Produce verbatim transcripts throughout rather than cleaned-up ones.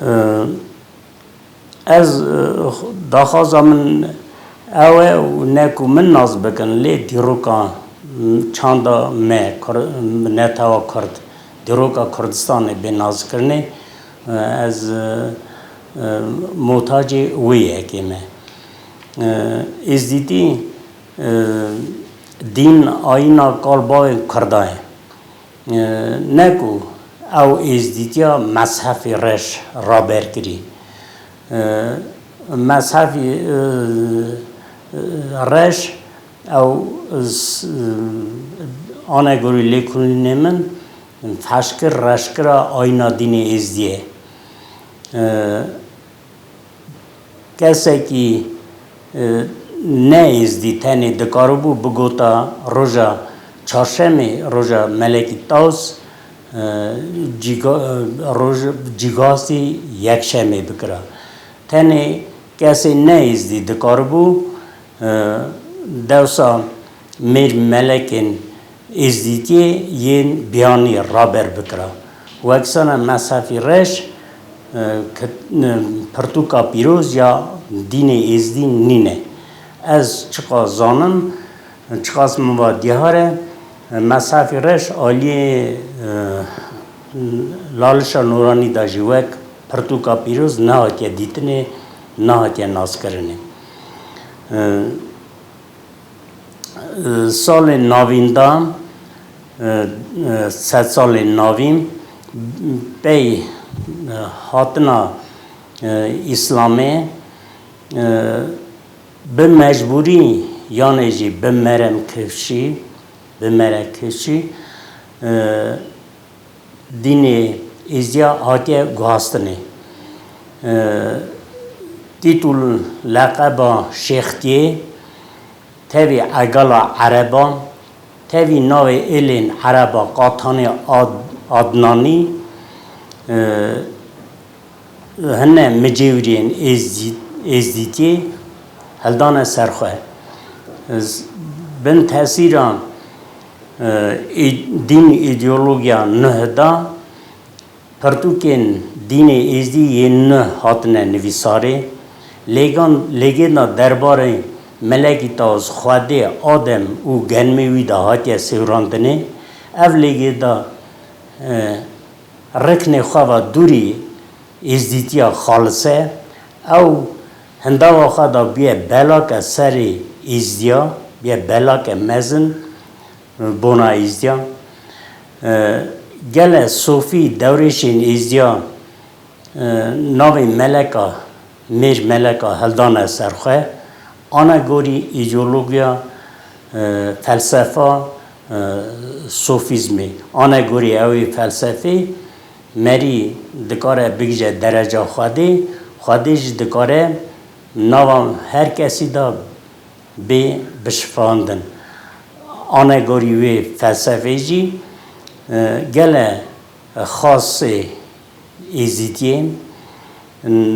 E, ez, e, daxwaza min ew e û ne ku min nas bikin, lê dîroka çanda me, Kur-, netewa Kurd, dîroka Kurdistanê bê naskirinê, e, ez, e, e, muhtacê wê yekê me. E, Êzdîtî, e, dîn, ayîna, kal bavên Kurda ye. E, ne ku ew êzdîtiya mezhefê reş raber kirî. E, mezhefê, e, e, reş ew s-, e, anegorî lêkolînê min feşkir reşkira ayîna dînê êzdî ye. E, Kesekî, e, ne êzdî tenê dikaribû bigota roja çarşemê, roja Melekî Taws, e, cîga-, e, roj-, cîgasî yekşemê bikira. Tenê kesê ne êzdî dikaribû, e, dewsa mêr melekên êzdîtiyê yên biyanî raber bikira. Weksana mezhefî reş, e, kit-, e, pirtûka pîroz ya dînê êzdî nîne. Ez çiqas zanim, çiqas min va diyar e, mezhefî reş aliyê, e, Lalişa Nûranî de jî wek pirtûka pîroz nehatiye dîtinê, nehatiye naskirinê. E, Salên navîn de, e, e, sedsalên navîn, pey, e, hatina, e, Îslamê, e, bi mecbûrî yanê jî bi meremkêşî, bi meremkêşî, e, dînê êzdiya hatiye guhastinê. E, tîtul, leqeba şêxtiyê tevî egala ereba, tevî navê êlên ereba Qatanî, Ad-, Adnanî, e, hine micêwirên êzdî-, êzdîtiyê hildane ser xwe. Z-, bin tesîra, e, î-, dîn, îdeolojiya nuh de pirtûkên dînê êzdî yên nuh hatine nivîsarê. Lêgan-, lêgêna derbarê Melekî Tawus, Xwedê, Adem û genimê wî de hatiye sêwrandinê. Ev lêgêda, e, riknê xwe ve dûrî êzdîtiya xalis e. Ew hindava xwe de bûye belake serê êzdiya, bûye belake mezin bona êzdiya. E, gele sofî dewrêşên êzdiya, e, navê meleka, mêr meleka hildane ser xwe, anegorî îdeolojiya, e, felsefa, e, sofîzmê. Anegorî ew ê felsefê merî dikare bigije dereca Xwedê, Xwedê jî dikare nava her kesî de bê bişifandin. Anegorî wê felsefê jî, e, gele xasê êzîtiyê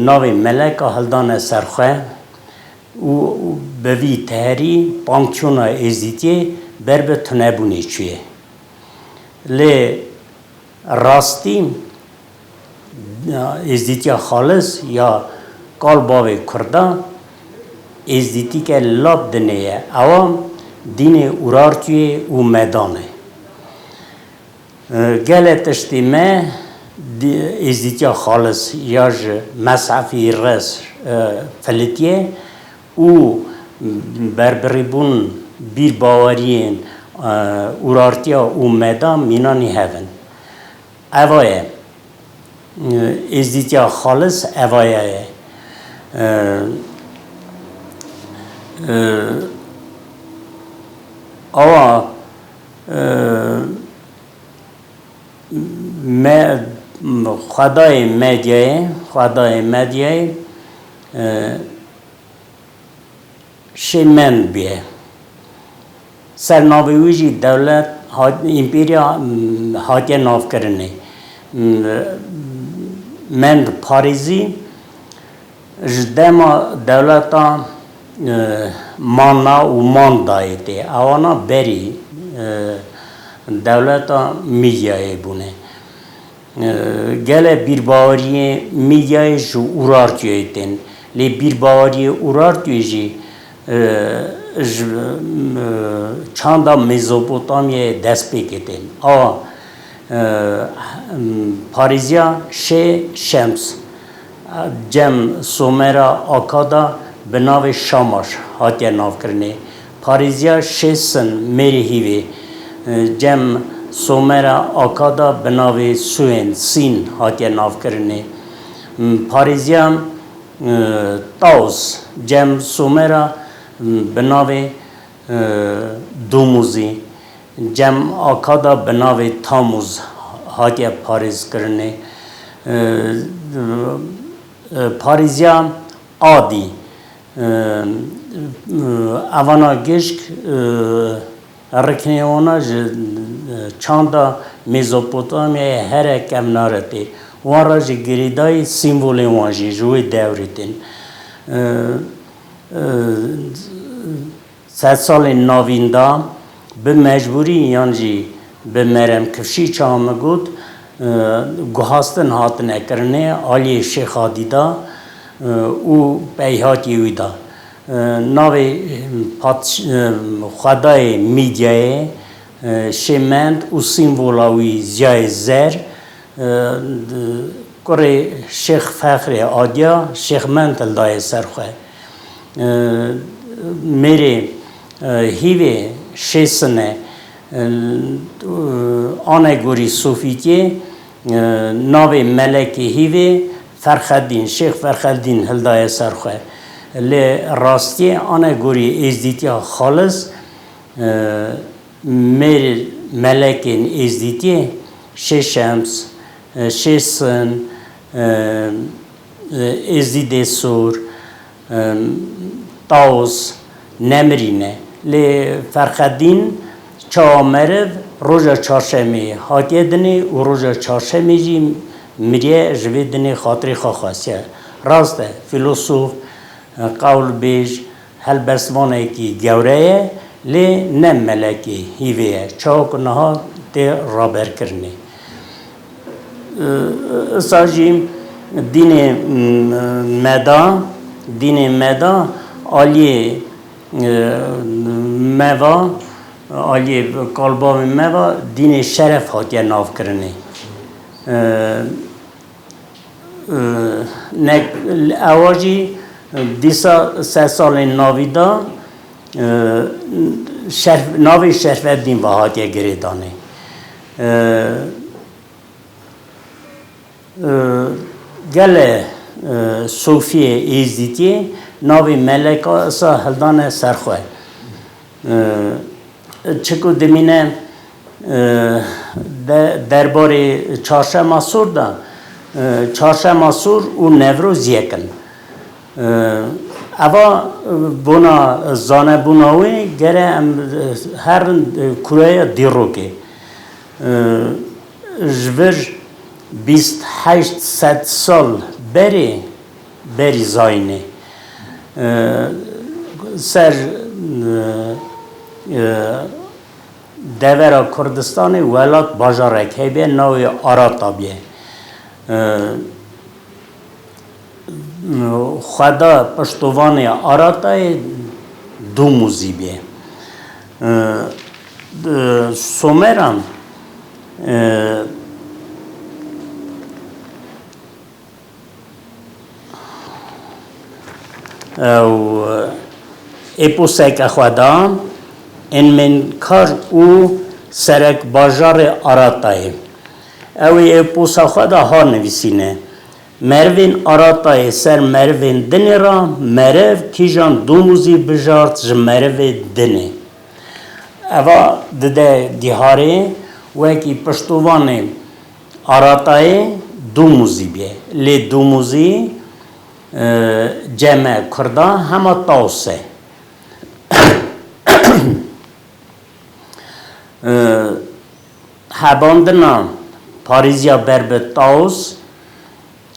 navê meleka hildane ser xwe û bi vî teherî panksiyona êzîtiyê ber bi tunebûnê çûye. Lê rastî, êzdîtiya xalis ya kal bavê Kurda, êzdîtîke lap dinê ye. Ewa dînê Urartuyê û Medan e. E, gelê tiştê me dî-, êzdîtiya xalis ya ji mezhefî res, e, filitiye û berbirîbûn bîrbaweriyên, e, Urartiya û Meda mînanî hev in. Eva ye. E, êzdîtiya xalis eva ye. E, e, awa, e, me, xwedayê medyayê, xwedayê medyayê, e, şê mend bûye. Ser navê wî jî dewlet hat-, împeriya, m, hatiye navkirinê. M, mend parêzî ji dema dewleta, e, Manna û Mandayê tê. Ewana berî, e, dewleta Mîdyayê bûne. E, gele bîrbaweriyê Mîdyayê ji Urartuyayê tên. Lê bîrbaweriyê Urartuyê jî, e, ji, e, çanda Mezopotamyayê destpêkê tên. A, e, parêziya Şê Şems, cem Somera Akada bi navê Şamaş hatiye navkirinê. Parêziya Şê Sin, mêrê Hîvê, e, cem Somera Akada bi navê Suên, Sîn, hatiye navkirinê. Parêziya, e, Taus, cem Somera, bi navê, e, Dumuzî, cem Akada bi navê Tamuz hatiye parêzkirinê. E, e, parêziya Adî, e, e, evana gişk, e, riknê wana ji, e, çanda Mezopotamyayê here kevnare tê. Wan re jî girêdayî sîmbolên wan jî ji wê dewrê tên. E, e, Sedsalên navîn de bi mecbûrî yan jî bi meremkifşî, çawa min got, e, guhastin hatine kirinê aliyê Şêx Adî de, e, û peyhatiyê wî de. E, navê, e, pat-, e, xwedayê Mîdyayê, e, Şêmend û sîmbola wî ziyayê zer, e, kurê Şêx Fexrê Adiya Şêxmend hildaye ser xwe. E, mêrê, e, Hîvê Şêsine, e, anegorî Sofîtiyê, e, navê melekê Hîvê Ferxedîn, Şêx Ferxedîn hildaye ser xwe. Lê rastiyê anegorî êzdîtiya xalis, e, mêr melekên êzdîtiyê Şê Şems, e, Şê Sin, e, e, Êzdîdê Sor, e, Taus, Nemirî ne. Lê Ferxedîn çawa meriv roja çarşemê hatiye dinê û roja çarşemê jî miriye, ji vê dinê xatirê xwe xwestiye. Rast e, fîlosof, e, qewlbêj, helbestvanekî gewre ye, lê ne melekê hîvê ye, çawa ku niha tê raberkirinê. Isa jî dînê, m, me de, dînê me de aliyê, e, me ve, aliyê kalbavê me ve dînê şeref hatiye navkirinê. E, e, ne, ewa jî dîsa sed salên navî de, e, şerf-, navê Şerfeddîn ve hatiye girêdanê. E, e, gele, e, sofiyê êzdîtiyê navê meleka isa hildane ser xwe. E, çiku dimîne, e, de-, derbarê Çarşema Sor de, e, Çarşema Sor û Newroz yek in. E, eva, e, bona zanebûna wê gere em, e, herin, e, kureya dîrokê. E, ji vir bîst heşt sed sal berê, berî zayînê, e, ser, e, e, devera Kurdistanê welat bajarek hebe navê Arata bê. E, xweda piştovanê Aratayê Dumuzî bê. E, e, Someran, e, ew, e, êposeke xwe da Enmenkar û serek bajarê Aratayê. Ew ê êposa xwe de ha nivîsîne. Merivên Aratayê ser merivên dinê re meriv kîjan Dumuzî bijart ji merivê dinê. Eva dide dîharê wekî piştovanê Aratayê Dumuzî bê. Lê Dumuzî, e, ceme Kurda hema Taus e. E, hebandina parêziya ber bi Taus,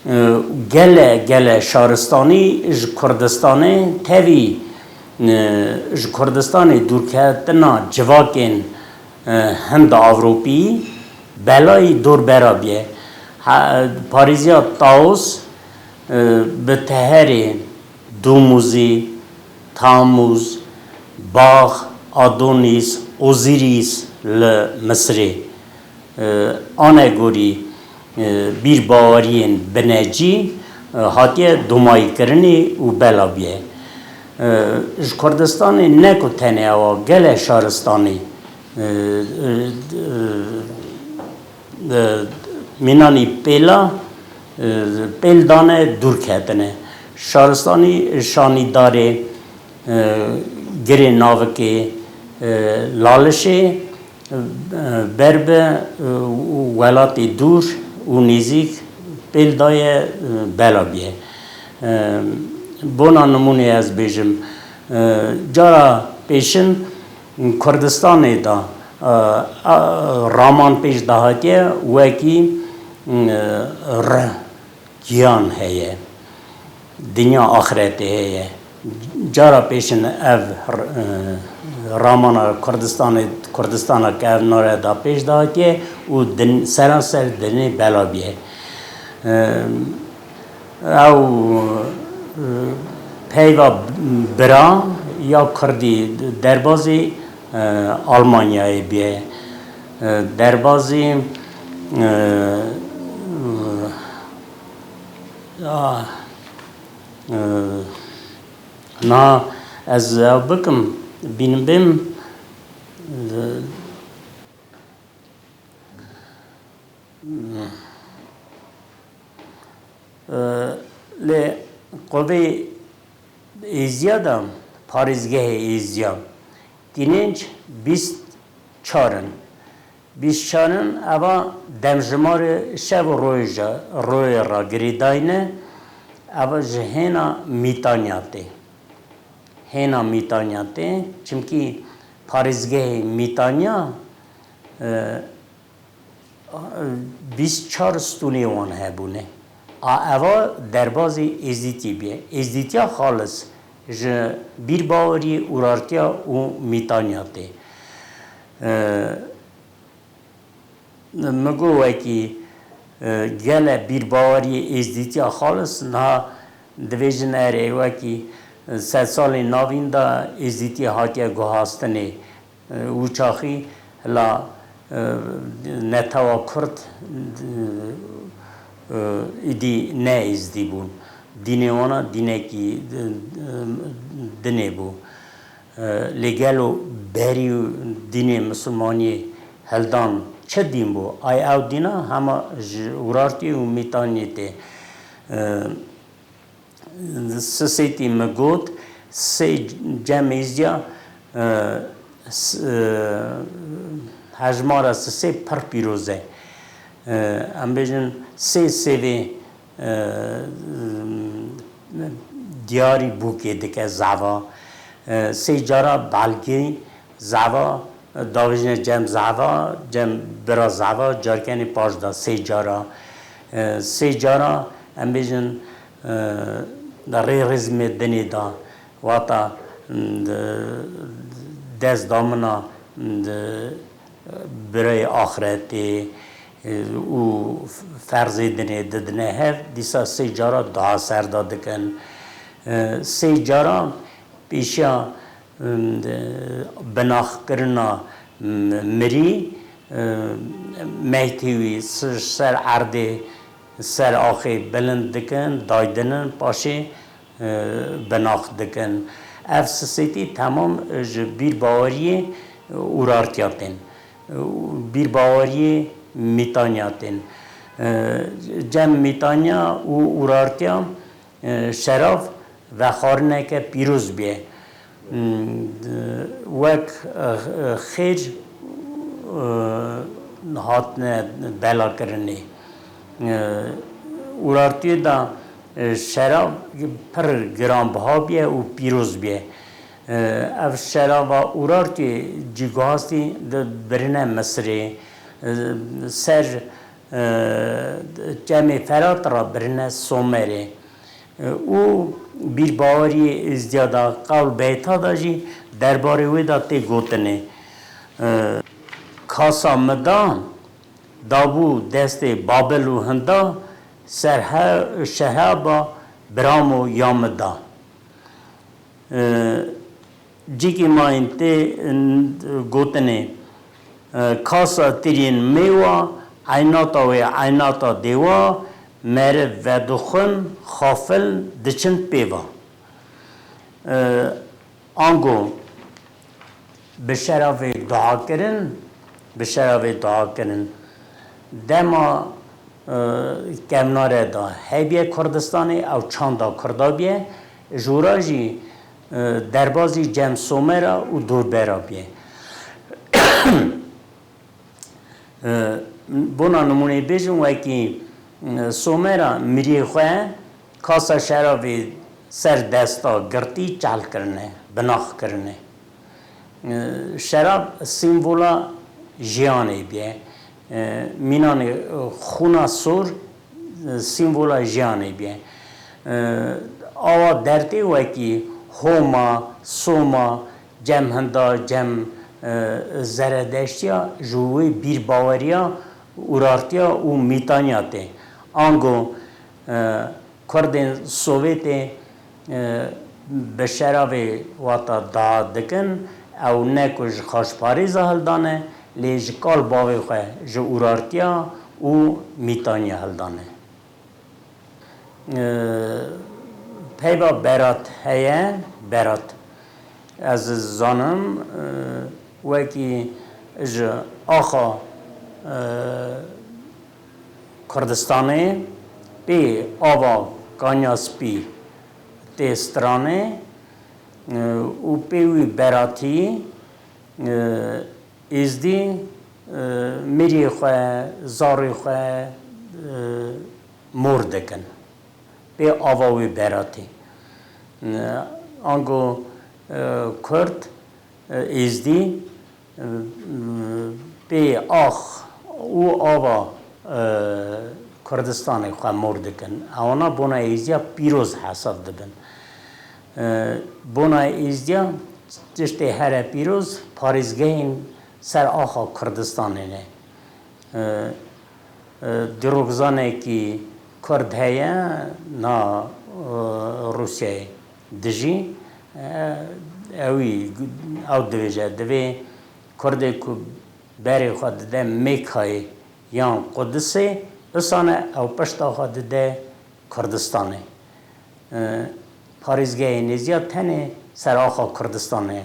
e, gele, gele şaristanî ji Kurdistanê tevî, e, ji Kurdistanê dûrketina civakên, e, Hind Ewropî belayî dor bera bîye. He-, parêziya Taus, e, bi teherê Dumûzî, Tamûz, Bax, Adonîs, Ozîrîs li Misirê, e, anegorî, e, bîrbaweriyên binecî, e, hatiye domayîkirinê û belaviye. E, ji Kurdistanê ne ku tenê ewa, gelek şaristanî, e, e, e, e, mînanî pêla, e, pêl dane dûr ketine. Şaristanî şanîdarê, e, girê navikê, e, Lalişê, e, ber bi, e, welatê dûr û nêzîk pêl daye, e, belaviye. E, bona nimûnê ez bêjim, e, cara pêşin Kurdistanê de, e, e, raman pêş de hatiye wekî, e, rih, giyan heye, dinya axretê heye. Cara pêşin ev, e, ramana Kurdistanê, Kurdistana ke ev nare de pêş de hatiye û din, seranser dinê belaviye. E, Ew, e, peyva bira ya Kurdî derbazî, e, Almanyayê bûye. E, derbazî, e, a, e, niha ez ew bikim, bîn bêm, e, Lê qubê êziya de, parêzgehê êziya, tînênc bîst çar in. Bîst çar in, eva demjimarê şev û roja, royê re girêdayî ne, eva ji hêna Mîtanya tê. Hêna Mîtanya tê, çimkî parêzgehê Mîtanya, e, bîst çar stûnê wan hebûne. A eva derbazî Êzdîtî bûye. Êzdîtiya xalis ji bîrbawerî, Urartiya û Mîtanya tê. E, min got wekî, e, gele bîrbawerî Êzdîtiya xalis niha dibêjin erê wekî, e, sedsalên navîn de Êzdîtî hatiye guhastinê. Wî çaxî hila, e, netewa Kurd, e, êdî ne êzdî bûn. Dînê wana dînekî, e, dinê bû. E, lê gelo berî dînê misilmaniyê hildan çi dîn bû? Ay ew dîna hema ji Urartiyê û Mîtanyê tê. E, Sisêtî min got, sê cem êzdiya, e, s-, e, hejmara sisê pir pîroz e. E, em bêjin sê sêvê, e, diyarî bûkê dike zava. E, sê cara belgî zava, davêjine cem zava, cem bira zava, carkenê paş da sê cara. E, sê cara, em bêjin, e, rê rêzmê dinê da, wata, m, de, dest damina, m, de, birayê axretê, e, û ferzê dinê didine hev, dîsa sê cara daha ser da dikin. E, sê cara pêşiya, em, binaxkirina, em, mirî, em, meytê wî s-, ser erdê, ser axê bilind dikin, daydinin, paşê, e, binax dikin. Ev sisêtî temam ji bîrbaweriyê Urartiya tên. Bîrbaweriyê Mîtanya tên. E, cem Mîtanya û Urartiya, e, şerav vexwarineke pîroz bûye. Hmm, wek, e, xêr, e, hatine belakirinê. E, Urartiyê de, e, şerav pir giranbiha bûye û pîroz bûye. E, ev şerava Urartiyê cîguhastî di birine Misirê, e, ser, e, çemê Ferat re birine Somerê. E, û bîrbaweriyê Êzdiya da qewl beyta da jî derbarê wê de tê gotinê. E, kasa min da, Dabû destê Babil û Hinda, serhe-, şehaba biramo ya min da. E, cîkî mayîn tê, n-, gotinê, e, kasa tirîn mêwa, eynata wê eynata dêwa, meriv vedixwin, xafil diçin pêva. E, ango bi şeravê duakirin, bi şeravê duakirin. Dema, e, kevnare da hebiye Kurdistanê, ew çanda Kurda biye, jûra jî, e, derbazî cem Somera û dorbera biye. E, bona nimûnê bêjin, wekî, e, Somera miriyê xwe kasa şeravê ser desta girtî çal kirine, binax kirine. E, şerab sîmvola jiyanê bûye. E, mînanê, e, xûna sor, e, sîmvola jiyanê bûye. E, awa dertê wekî Homa, Soma, cem Hinda, cem, e, Zeredeştiya, ji wê bîrbaweriya, Urartiya û Mîtaniya tê. Ango, e, Kurdên Sovêtê, e, bi şeravê wata da dikin, ew ne ku ji xaçparêza hildane, lê ji kal bavê xwe ji Urartiya û Mîtaniya hildane. E, peyva Berat heye, Berat. Ez zanim, e, wekî ji axa, e, Kurdistanê pê ava Kanya Spî tê stranê, e, û pê wî Beratî, e, Êzdî, e, mirî xwe, zarî xwe, e, mor dikin. Pê ava wî Beratî. E, ango, e, Kurd, e, Êzdî, e, pê ax û ava, e, Kurdistanê xwe mor dikin. Ewana bona Êzdiya pîroz hesab dibin. E, bona Êzdiya tiştê here pîroz parêzgehên ser axa Kurdistanê ne. E, e, dîrokzanekî Kurd heye na, e, Rûsyayê dijî. E, ewî, ew dibêje, divê Kurdê ku berê xwe dide Mêkayê yan Qudisê, isane ew pişta xwe dide Kurdistanê. E, parêzgehê nêzî ya tenê ser axa Kurdistanê ye.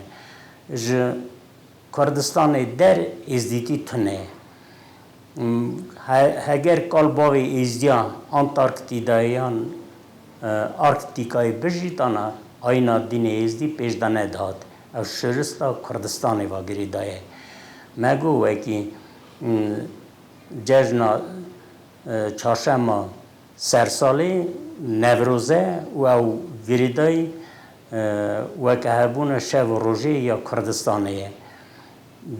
Ji Kurdistanê der êzdîtî tune ye. He-, heger kal bavê êzdiya Antarktîdayê yan, e, Arktîkayê bijîtana, ayîna dînê êzdî pêş de nedihat. Ew şirista Kurdistanê va girêdaye. Me got wekî, m, cejna, e, çarşema sersalê Newroz e û ew girêdayî, e, weke hebûna şev û rojê ya Kurdistanê ye.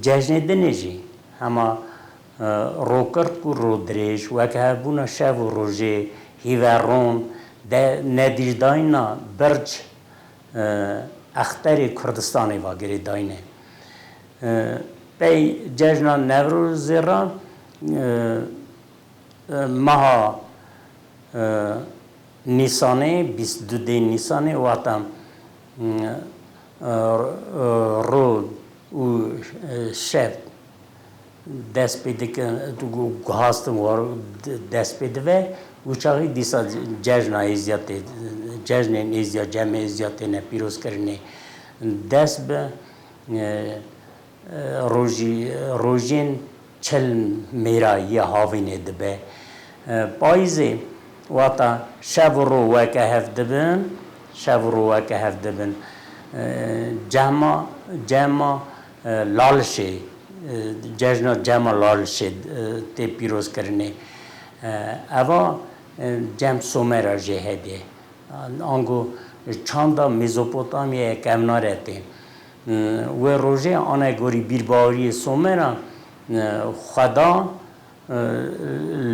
Cejnê din e jî, hema, e, rokirk û rodirêj, weke hebûna şev û rojê, hîveron, de nedîrdayîna birc, e, exterê Kurdistanê va girêdayîne. E, pey cejna Newrozê re, e, e, meha, e, Nîsanê, bîst û du dê Nîsanê, wata, mm, e, e, ro û, e, şev dest pê dikin, gu-, guhastin war dest pê dive, û çaxî dîsa cejna êziyatê, cejnên êziya, cemê êziya têne pîrozkirinê dest bi, e, e, rojî-, rojên çil mêra yê havînê dibe. E, payîzê wata şev û ro weke hev dibin, şev û ro weke hev dibin. E, cema, cema, e, Lalişê, e, cejna cema Lalişê, e, tê pîrozkirinê. E, eva, e, cem Somera jê hebê. Ango çanda Mezopotamyayê kevnare tê. Wê rojê anegorî bîrbaweriyê Somera, xweda,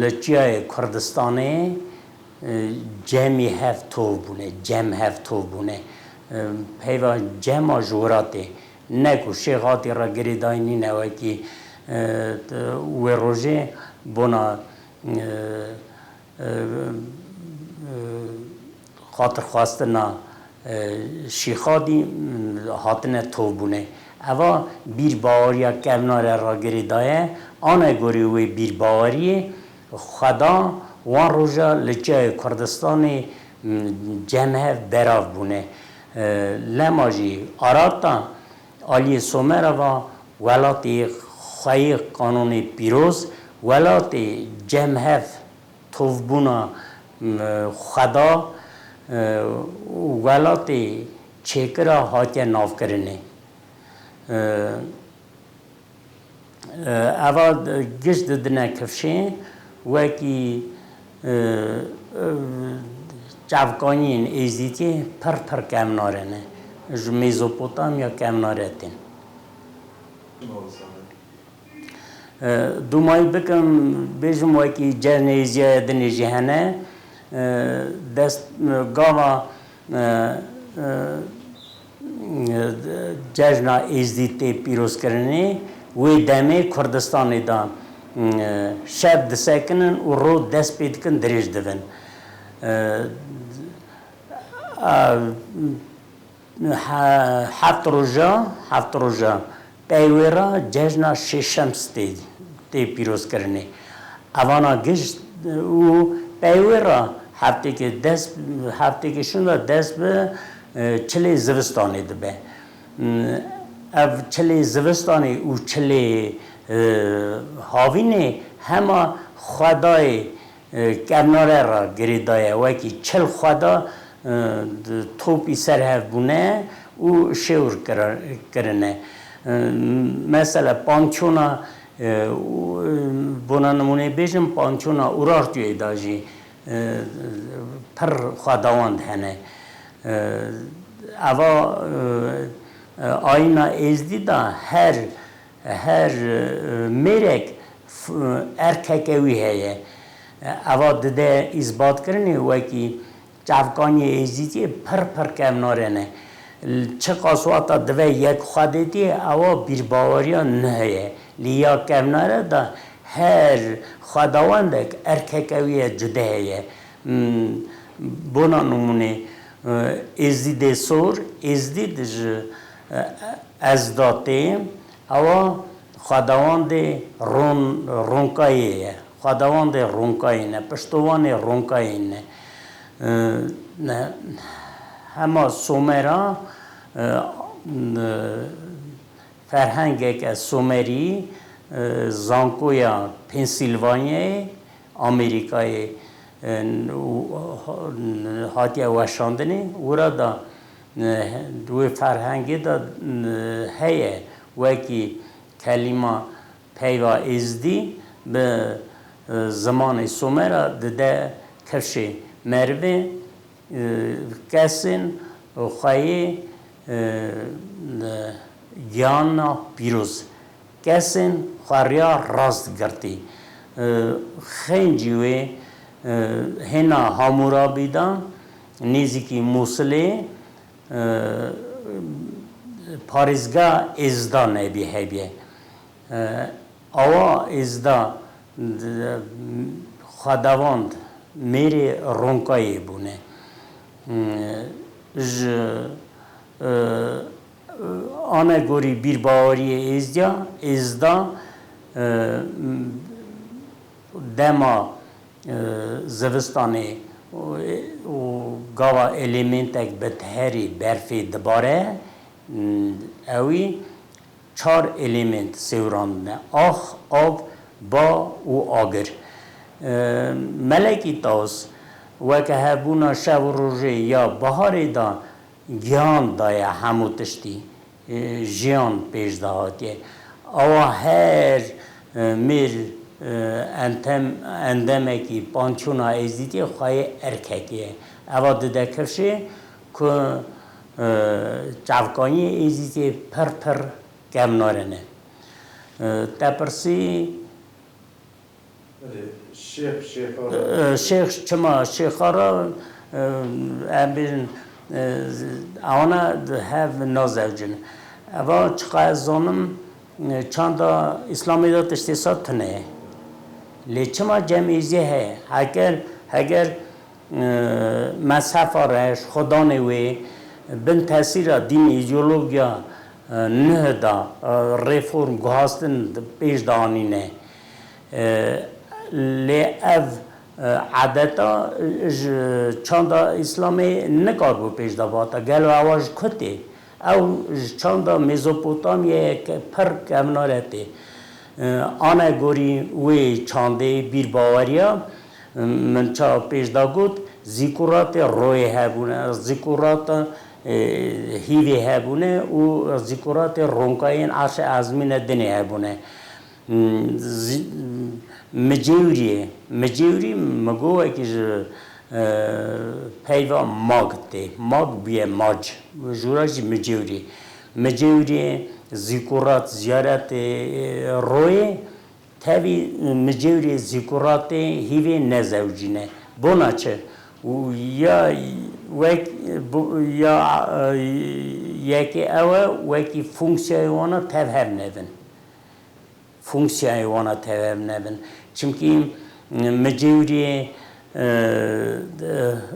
li çiyayê Kurdistanê, cemî hev tov bûne, cem hev tov bûne. Peyva cema ji wira tê. Ne ku şêxatî re girêdayî nîne wekî E, wê rojê bona, e, e, e, xatirxwestina, e, Şîxadî, m, hatine tovbûnê. Eva bîrbaweriya kevnare ra girêdaye, anegorî wê bîrbaweriyê xweda wan roja li çiyayê Kurdistanê, m, cem hev berav bûne. E, lema jî arata aliyê Somerova welatê xweyê qanûnê pîroz, welatê cem hev tovbûna, m, xweda, e, welatê çêkira hatiye navkirinê. E, e, eva giş didine kifşê, wekî, e, e, çavkaniyên êzîdî pir pir kevnare ne. Ji Mezopotamya kevnare tên. E, Dûmayî bikim, bêjim wekî cejnê êziyaya dinê jî hene. E, dest, e, gava, e, e, cejna êzdî tê pîrozkirinê, wê demê Kurdistanê de, e, şev disekinin û ro dest pê dikin dirêj dibin. E, a, He-, heft roja, heft roja pey wê re cejna Şêşems tê, tê pîrozkirinê. Evana giş û pey wê re heftêkê dest, heftêkê şûnde dest bi, e, çilê zivistanê dibe. Ev çilê zivistanê û çilê, e, havînê hema xwedayê e, kevnare re girêdaye, wekî çil xweda, e, di topî ser hev bûne û şêwir kira-, kirine. E, mesela pançona, e, û, e, bona nimûnê bêjim, pançona Urartuyê de jî, e, pir xwedawand hene. E, eva, e, e, ayîna êzdî de her Her, e, mêrek f-, erkeke wî heye. Eva dide îsbatkirinê wekî çavkaniyê êzdîtiyê pir pir kevnare ne. Çiqas wexta dive yek xwedêtiyê, ewa bîrbaweriya niheye. Lê ya kevnare de her xwedawendek erkeke wî ye cude heye. Hmm, bona nimûnê, e, Êzdîdê sor, Êzdîd ji, e, Ezda tê, ewa xwedawandê Ron-, Ronkayê ye. Xwedawandê Ronkayê ne, piştovanê Ronkayê ne. E, ne, hema Somera, e, e, ferhengeke Somerî, e, zankoya Pennsylvania'yê, Amerîkayê, e, û, hatiye weşandinê, wira da, e, wê ferhengê de, e, heye, wekî kelîma peyva êzdî bi, e, zimanê Somera dide kifşê merivê, e, kesên xweyê, e, giyana pîroz, kesên xweriya rast girtî. E, xêncî wê, e, hêna Hamûrabî de nêzîkî Mûsilê, e, parêzgeha Êzda nebî hebiye. E, awa Êzda, e, xwedawand mêrê Ronkayê bûne. E, ji, e, anegorî bîrbaweriyê Êzdiya, Êzda, e, dema, e, zivistanê û, û gava elementek bi teherî berfê dibare, ewî çar element sêwirandine: ax, av, ba û agir. E, Melekî Taws weke hebûna şev û rojê ya biharê de gihan daye hemû tiştî, e, jiyan pêş de hatiye. Awa her, e, mêr, e, entem-, endemekî pançûna êzdîtiyê xweyê erkekê ye. Eva dide kifşê ku, e, çavkaniyê êzdîtiyê pir pir kevnare ne. E, te pirsî, Belê, şêx, şêxa re. E, şêx çima şêxa re, e, em bêjin, e, ewana hev nazewcin. Eva çiqa ez zanim, Çanda Îslamê de tiştê sa tune ye. Lê çima cem êzî heye? Heger, heger, e, mezhefa reş, xwedanê wê bin tesîra dîn, îdeolojiya, e, nuh da, e, reform, guhastin pêş de anîne. E, lê ev, e, edeta ji çanda Îslamê nikaribû pêş de bihata. Gelo ewa ji ku tê? Ew ji çanda Mezopotamyayê ke pir kevnare tê. E, anegorî wê çandê bîrbaweriya, e, min çawa pêş de got, zîkuratê royê hebûne, zîkurata, e, hîvê hebûne û zîkuratê ronkayên erşê ezmîne dinê hebûne. Hmm, zî-, micêwriyê, micêwrî mi got wekî ji, e, peyva mag tê. Mag bûye mac. Jûra jî micêwrî. Micêwriyê zîkurat ziyaretê, e, royê, tevî micêwriyê zîkuratê hîvê nezewcîne. Bona çi? Û ya wek, bu, ya, e, yekê ew e, wekî fonksiyayê wana tev hev nebin. Fonksiyayê wana tev hev nebin. Çimkî, e, micêwriyê, e, e,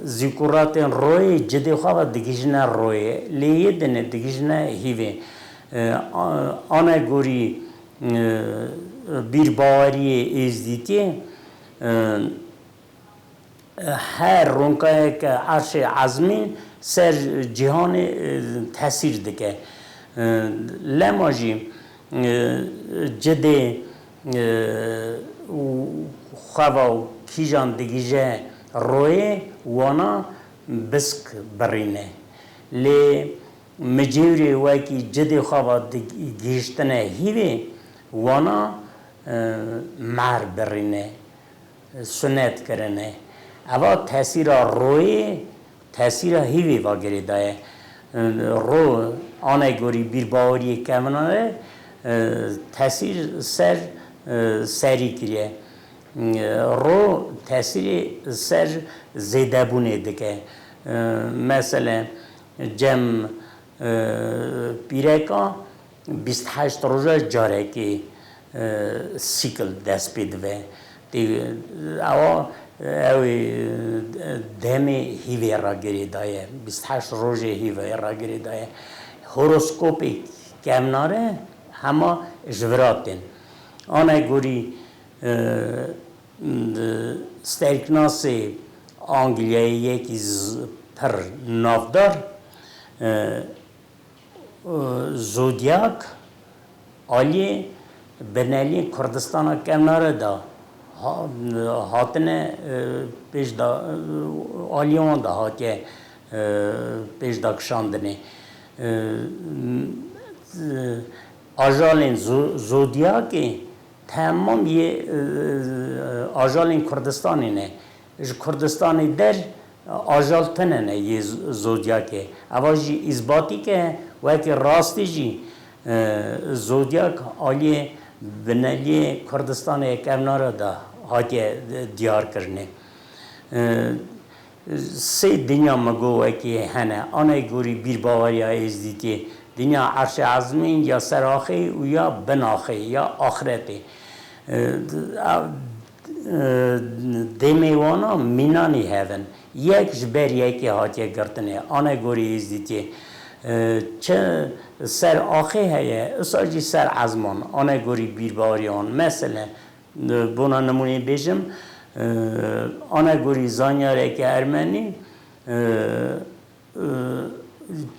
zîkuratên royê cidê xwe ve digihîjine royê. Lê yê dinê digihîjine hîvê. E, a-, anegorî, e, bîrbaweriyê êzdîtiyê, e, her ronkayeke erşê ezmîn ser cîhanê, e, tesîr dike. E, lema jî, e, cidê, e, û xweva û kîjan digihîje royê wana bisk birîne. Lê micêwrê wekî cidê xweva digihîştine hîvê wana, e, mer birîne. Sunet kirine. Eva tesîra royê, tesîra hîvê va girêdaye. Ro, anegorî bîrbaweriyê kevnare, e, tesîr ser, e, serî kiriye. E, ro tesîrê ser zêdebûnê dike. E, mesele, cem, e, pîreka, bîst heşt roja carekê, e, sîkil dest pê dibe. Tê, ewa, ew ê, e, demê hîvê re girêdaye. Bîst heşt rojê hîvê re girêdaye. Horoskopê kevnare hema ji vira tên. Anegorî, e, sterknasê Angliyayê yekî z-, pir navdar, e, Zodyak aliyê bineliyên Kurdistana Kevnare de ha-, hatine, e, pêş de, e, aliyê wan de hatiye, e, pêş de kişandinê. E, e, ajalên Zo-, Zodyakê temam yê, e, ajalên Kurdistanê ne. Ji Kurdistanê der ajal tune ne yê z-, Zodyakê. Eva jî îzbatî ke wekî rastî jî, e, Zodyak aliyê bineliyê Kurdistanê Kevnare de hatiye diyar kirine. E, Sê dinya mi got wekî hene, anegorî bîrbaweriya êzdîtiyê, dinya erşê ezmîn ya ser axê û ya bin axê, ya axretê. E, e, dêmê wana mînanî hev in. Yek ji ber yekê hatiye girtinê, anegorî êzdîtiyê. E, çi ser axê heye, isa jî ser ezman, anegorî bîrbaweriya wan. Mesele, Bona nimûnê bêjim, e, anegorî zanyareke ermenî, e, e,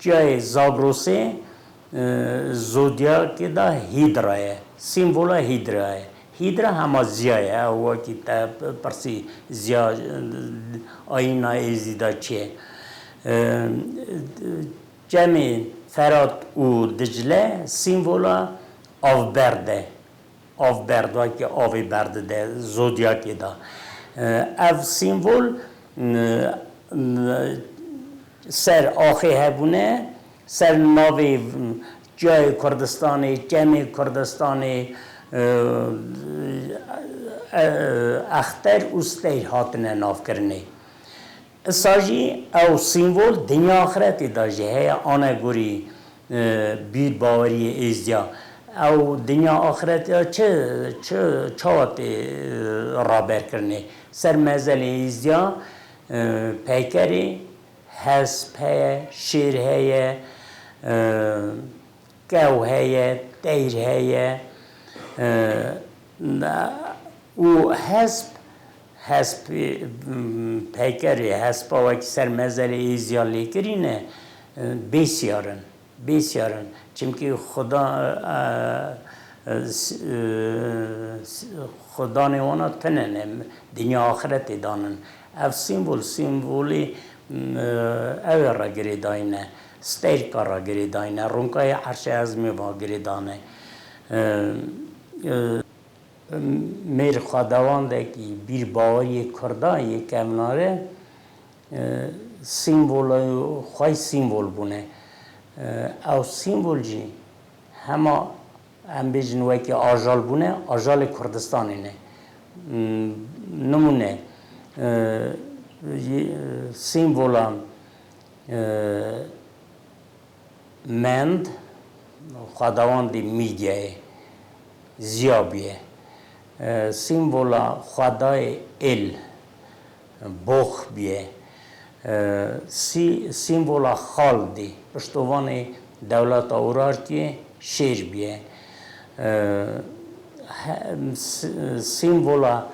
çiyayê Zagrosê, e, zodyakê de Hîdra ye. Sîmvola Hîdra ye. Hîdra hema ziya ye. Ew wekî te pirsî ziya, e, ayîna êzdî de çi ye? E, Çemê Ferat û Dicle sîmvola avberd e. Av berd, wekî avê berdide zodyakê de. E, ev sîmbol, e, e, ser axê hebûne, ser navê çiyayê Kurdistanê, çemê Kurdistanê, e, e, exter û steyr hatine navkirinê. Isa jî ew sîmbol dinya axiretê de jî heye, anegorî, e, bîrbaweriyê êzdiya. Ew dinya axiretiya çi, çi, çawa tê, e, raberkirinê? Ser mezelê Êzdiya, e, peykerê hesp heye, şêr heye, e, kew heye, teyr heye, e, û hesp, hesp, e, peykerê hespa wekî ser mezelê Êzdiya lêkirî ne, e, bêsiyar in. Bêsiyar in. Çimkî Xuda, e, e, s-, e, s-, Xudanê wana tune ne, dinya axretê danin. Ev sîmbol, sîmbolê, m, e, ew ê re girêdayî ne. Stêrka re girêdayî ne. Rûnkayê Erşê Ezmê ve girêdane. E, e, Mêr xwedawandekî bîrbaweriyê Kurda yê kevnare, e, sîmbolo xwe sîmbol bûne. E, ew sîmbol jî hema, em bêjin, wekî ajal bûne, ajalê Kurdistanê ne. M, nimûne, e, y-, sîmbola, e, Mend, xwedawandê Mîdyayê, Ziya bûye. E, sîmbola xwedayê Îl, Box bûye. E, sî-, sîmbola Xaldê, piştovanê dewleta Urartiyê, Şêr bûye. E, he-, s-, sîmbola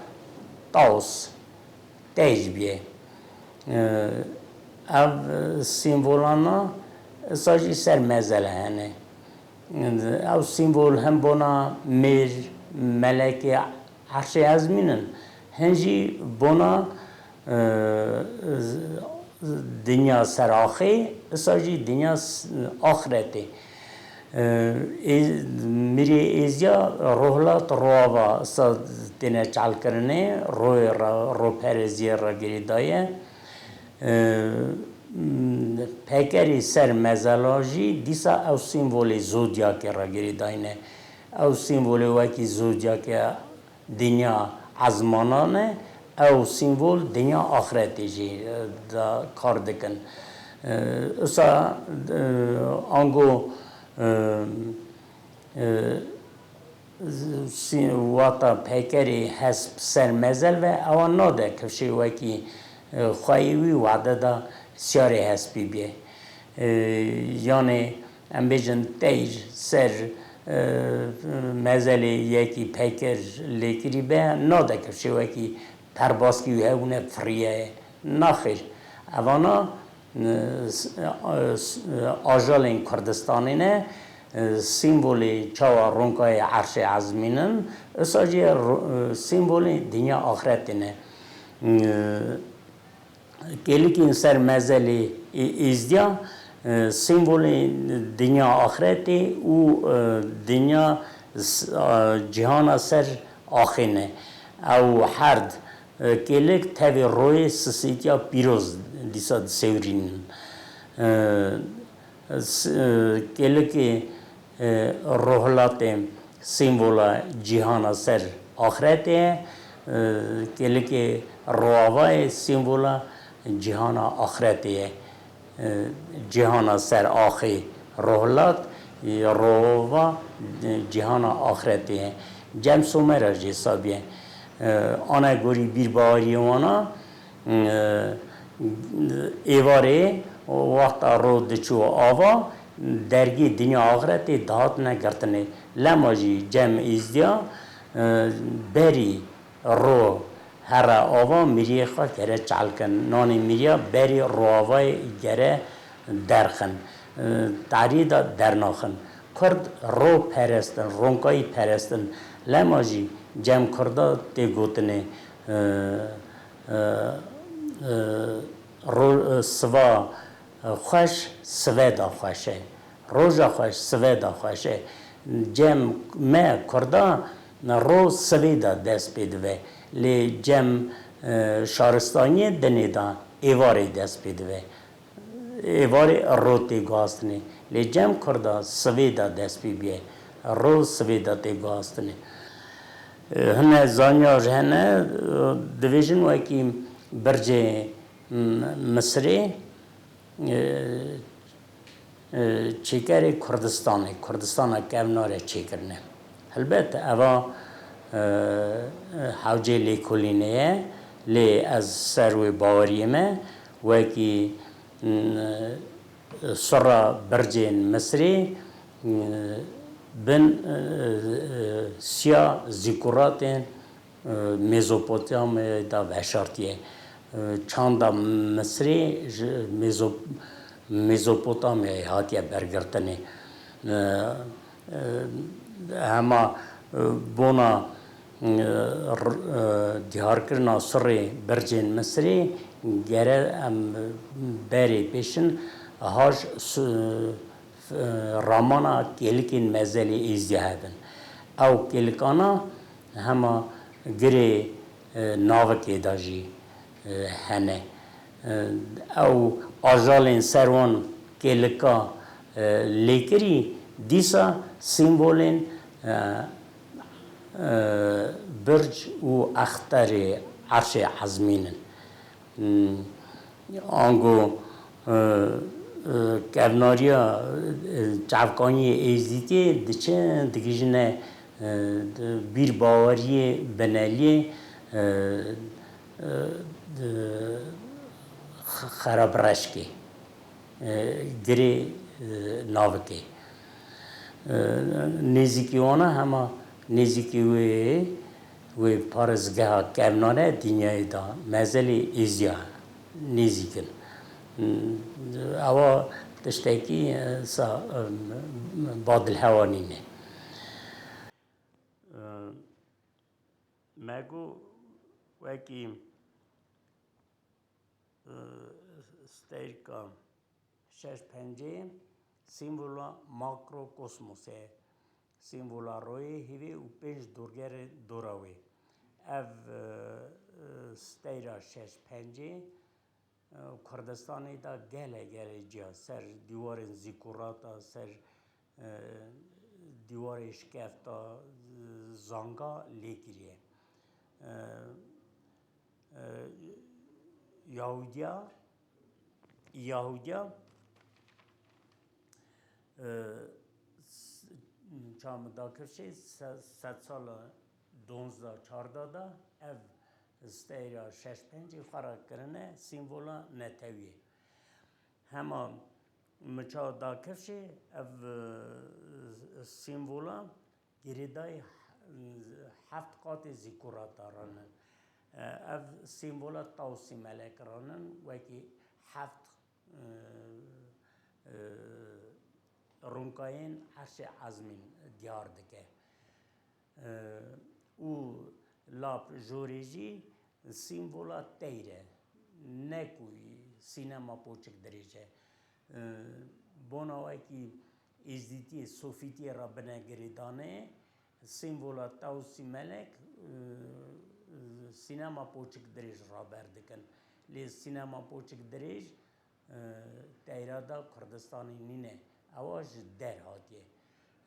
Taws, teyr bûye. Ev sîmbolana isa jî ser mezele hene. Ew sîmbol hem bona mêr, melekê, erşê ezmîn in, hin jî bona, e, dinya ser axê, isa jî dinya s-, axretê. Ê, mirê êziya rohlat roava sa têne çalkirinê, royê re, ropereziyê re girêdaye. Ê, pekerî ser mezela jî dîsa ew sîmbolê zodyakê re girêdayne. Ew sîmbolê wekî zodyakê dinya ezmanan e, ew sîmbol dinya axretê jî, e, da kar dikin. E, usa, e, ango, e, e, sî-, wata peykerê hesp ser mezel ve ewa nade kifşê wekî, e, xweyê wî wade da siyarê hespî bê. E, yanê em bêjin teyr ser, e, mezelê yekî peyker lêkirî be, nade kifşê wekî perbaskî wî hebûne firiye. Naxêr. Evana, e, s-, e, s-, e, ajalên Kurdistanê ne, e, sîmbolê çawa ronkayê erşê ezmîn in, usa jî ro-, e, sîmbolê dinya axretê ne. E, Kêlikên ser mezelê Ê-, Êzdiya, e, sîmbolê dinya axretê û, e, dinya s-, a, cîhana ser axê ne. Ew herd, e, kêlik tevê royê sisêtiya pîroz dîsa disewirînin. E, s-, e, kêlikê E, rohilatê sîmbola cîhana ser axretê ye. E, kêlikê roavayê sîmbola cîhana axretê ye. E, cîhana ser axê rohilat, e, roava, e, cîhana axretê ye. Cem Somera jê sabî ye. E, anegorî bîrbaweriyê wana, Êvarê wexta ro diçû ava, dergî dinya axretê dihatine girtinê. Lema jî cem Êzdiya, e, berî ro here ava, miriyê xwe gere çelkin. Nanê miriya berî roavayê gere derxin. E, tarî de dernaxin. Kurd ro perestin, ronkayî perestin. Lema jî cem Kurda tê gotinê, e, E, e, ro-, e, siva, e, xweş, sive da xweş e. Roja xweş, sive da xweş e. Cem me Kurda ro sivê da dest pê dive. Lê cem, e, şaristaniyê dinê da êvarê dest pê dive. Êvarê ro tê guhastinê. Lê cem Kurda sivê da dest pê bûye. Ro sivê da tê guhastinê. E, hine zanyar hene, e, dibêjin wekî bircê M-, Misirê, e, E, çêkerê Kurdistanê, Kurdistana kevnare çêkirine. Helbet eva, e, hewcê lêkolînê ye, lê ez ser wê baweriyê me, wekî, m, sura bircên Misirê, m, bin, e, e, siya zîkuratên, e, Mezopotamyayê de veşartiye. E, çanda Misirê ji Mezo-, Mezopotamyayê hatiye bergirtinê. E, e, hema, e, bona, e, r-, e, diyarkirina surê bircên Misirê gere em berê pêşin haj su-, ramana kêlikên mezelê êzdiya hebin. Ew kêlikana hema girê, e, navikê de jî, e, hene. E, ew ajalên ser wan kêlika, e, lêkirî dîsa sîmbolên, e, e, birc û exterê erşê ezmîn in. Hmm, ango, e, e, kevnariya, e, çavkaniyê êzdîtiyê diçin, digihîjine, e, bîrbaweriyê bineliyê, e, e, xerabreşkê, e, girê, e, navikê. E, nêzîkî wana hema nêzîkî wê, wê parêzgeha kevnane dinyayê de mezelê êziya nêzîk in. Ewa tiştekî, e, sa, e, badilhewa nîne. E, me got wekî, e, stêrka şeş pencê sîmvola makrokosmosê ye. Sîmvola royê, hîvê û pênc dorgerê dora wê. Ev, e, e, steyra şeş pencê, e, Kurdistanê de gelek, gelek ciya ser dîwarên zîkurata, ser, e, dîwarê şikefta, e, zanga lê kiriye. E, e, Yahudiya, Yahudiya, e, s-, çawa min dakir çê, se-, sedsala donzdeh çardeh de ev steyra şeş pencê xwe re kirine sîmvola netewiyê. Hema min çawa dakir çê, ev, e, sîmvola girêdayî heft qatê zîkurata ranin. Ev sîmvola Tawsî Melek ranin, wekî heft, e, e, rûnkayên erşê ezmîn diyar dike. E, û lap jorê jî sîmvola teyr e, ne ku sînema poçik dirêj e. E, bona wekî êzdîtiyê, sofîtiyê re bine girêdanê, sîmvola Tawsî Melek, e, sînema poçik dirêj raber dikin. Lê sînema poçik dirêj, e, teyra da Kurdistanê nîne. Ewa ji der hatiye.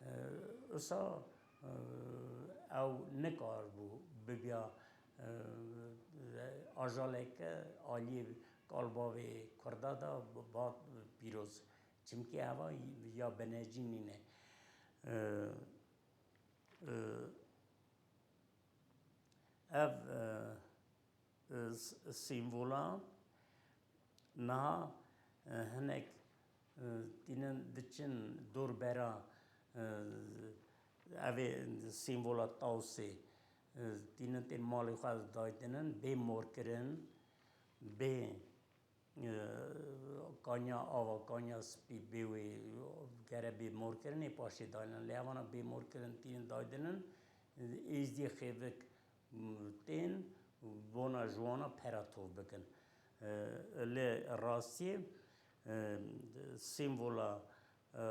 E, usa, e, ew nikaribû bibiya, e, ajaleke aliyê kalbavê Kurda da ba pîroz. Çimkî eva ya binecî nîne. E, e, ev, e, e, s-, sîmvola niha, e, hinek, e, tînin diçin dor bera, e, evê sîmvola Tawsê, e, tînin tên malê xwe daytinin, bê morkirin, bê, e, kanya ava, kanya spî bê wê gere bê morkirinê paşê daynin. Lê evana bê morkirin tînin daydinin, e, êzdiyê xêvik, m, tên bona ji wana pera tov bikin. E, lê rastiyê, e, sîmvola, e,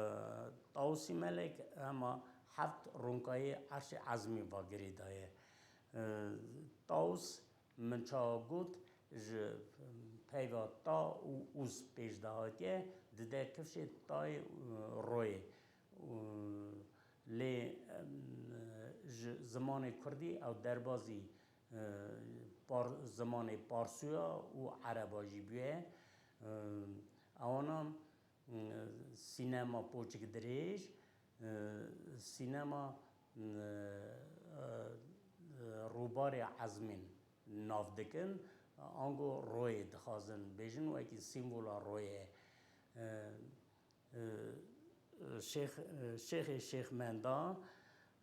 Tawsî Melek hema heft rûnkayê erşê ezmî va girêdaye. E, Taws, min çawa got, ji peyva ta û ûz pêş de hatiye, dide kifşê tayê, e, royê. Û lê, em, ji zimanê kurdî ew derbazî, e, par-, zimanê parsûya û ereba jî bûye. E, ewana sînema poçik dirêj, sînema, e, e, rûbarê ezmên nav dikin, ango royê dixwazin bêjin, wekî sîmbola royê. E, e, Şêx, e, Şêxê Şêxmenda,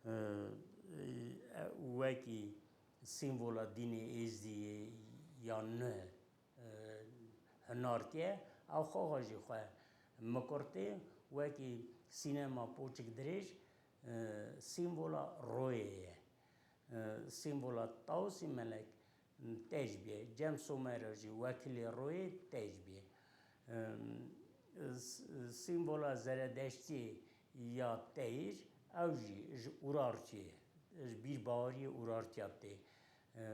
e, e, wekî sîmbola dînê êzdî ya nû, e, hinartiye, ew xwexa jî xwe mikurtê, wekî sînema poçik dirêj, e, sîmbola royê ye. E, sîmbola Tawusî Melek têj bîye. Cem Somera jî wekîlê royê têj bîye. E, s-, sîmbola Zeredeştî ya teyr, ew jî ji Urartiyê, ji bîrbaweriyê Urartiya tê. E,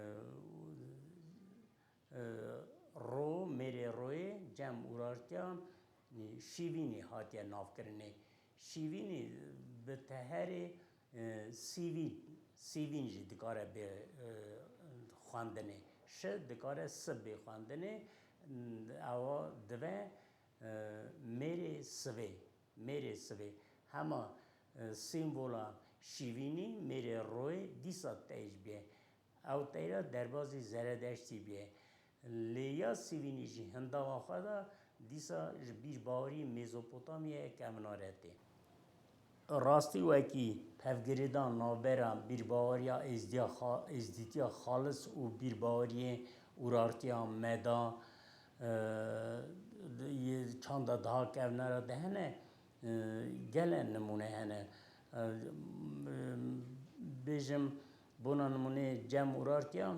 e, ro, mêrê royê cem Urartiya, e, şîvînî hatiye navkirinê. Şîvînî bi teherê, e, sîvîn, sîvîn jî dikare bê, e, xwendinê. Şi dikare si bê xwendinê. Ewa dive, e, mêrê sivê. Mêrê sivê. Hema, e, sîmbola şîvînî, mêrê royê dîsa teyj bîye. Ew teyra derbazî Zeredeştî bîye. Lê ya sîvînî jî hindava xwe de dîsa ji bîrbawerî Mezopotamyayê kevnare tê. Rastî wekî pevgirêdan navbera bîrbaweriya êzdiya xa-, êzdîtiya xalis û bîrbaweriyê Urartiya Meda, e, yê çanda daha kevnera de hene, e, gele nimûne hene. E, bêjim, bona nimûnê cem Urartiya,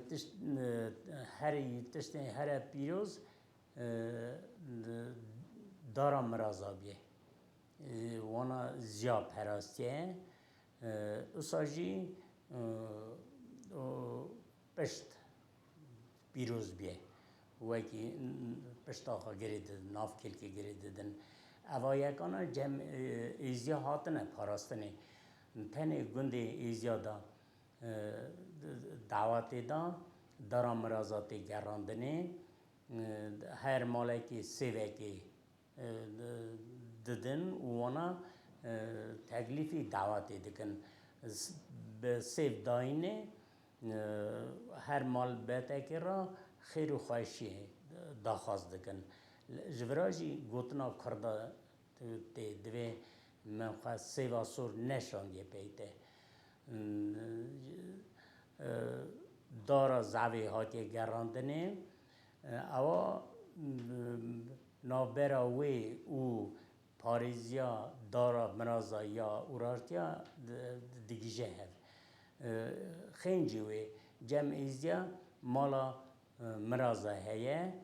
tişt, e, herî, tiştê here pîroz, e, dara miraza bîye. E, wana ziya perastiye. E, usa jî, e, o pişt pîroz bîye. Wekî pişta xwe girê didin, nav kêlkê girê didin. Eva yekana cem, e, êziya hatine parastinê. Tenê gundê êziya da, e, dawetê da, dara miraza tê gerandinê, e, her malekê sêvekê, e, didin û wana, e, teklîfî dawetê dikin. S-, bi sêv dayînê, e, her malbetekê re xêr û xweşiyê daxwaz dikin. Ji vira jî gotina Kurda tê, divê min xwe sêva sor neşandiye pey te. E, dara zavê hatiye gerandinê. E, ewa, e, navbera wê û parêziya dara miraza ya Urartiya di-, di-, digije hev. E, xêncî wê cem êzdiya mala, e, miraza heye.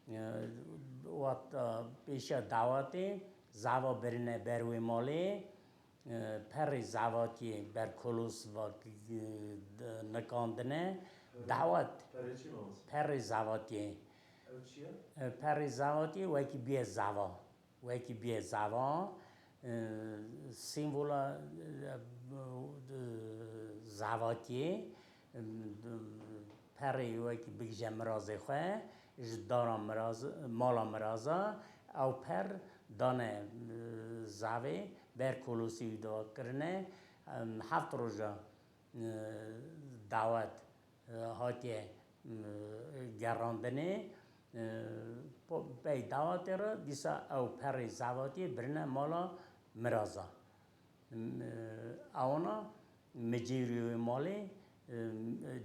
E, wexta pêşiya dawetê zava birine ber wê malê, e, perê zavatiyê ber kolos va, e, nikandine. Perê, dawet, perê çi mamoste? Perê zavatiyê. Ew çi ye? E, perê zavatiyê wekî bîye zava. Wekî bîye zava, e, sîmbola, e, zavatiyê, e, perê wekî bigije mirazê xwe, ji dara miraz, mala miraza, ew per dane, e, zavê, ber kolosî wî de kirine, e, heft roja, e, dawet, e, hatiye, e, gerandinê, e, po-, pey dawetê re dîsa ew perê zavatiyê birine mala miraza. M-, e, ewana micêrî wê malê, e,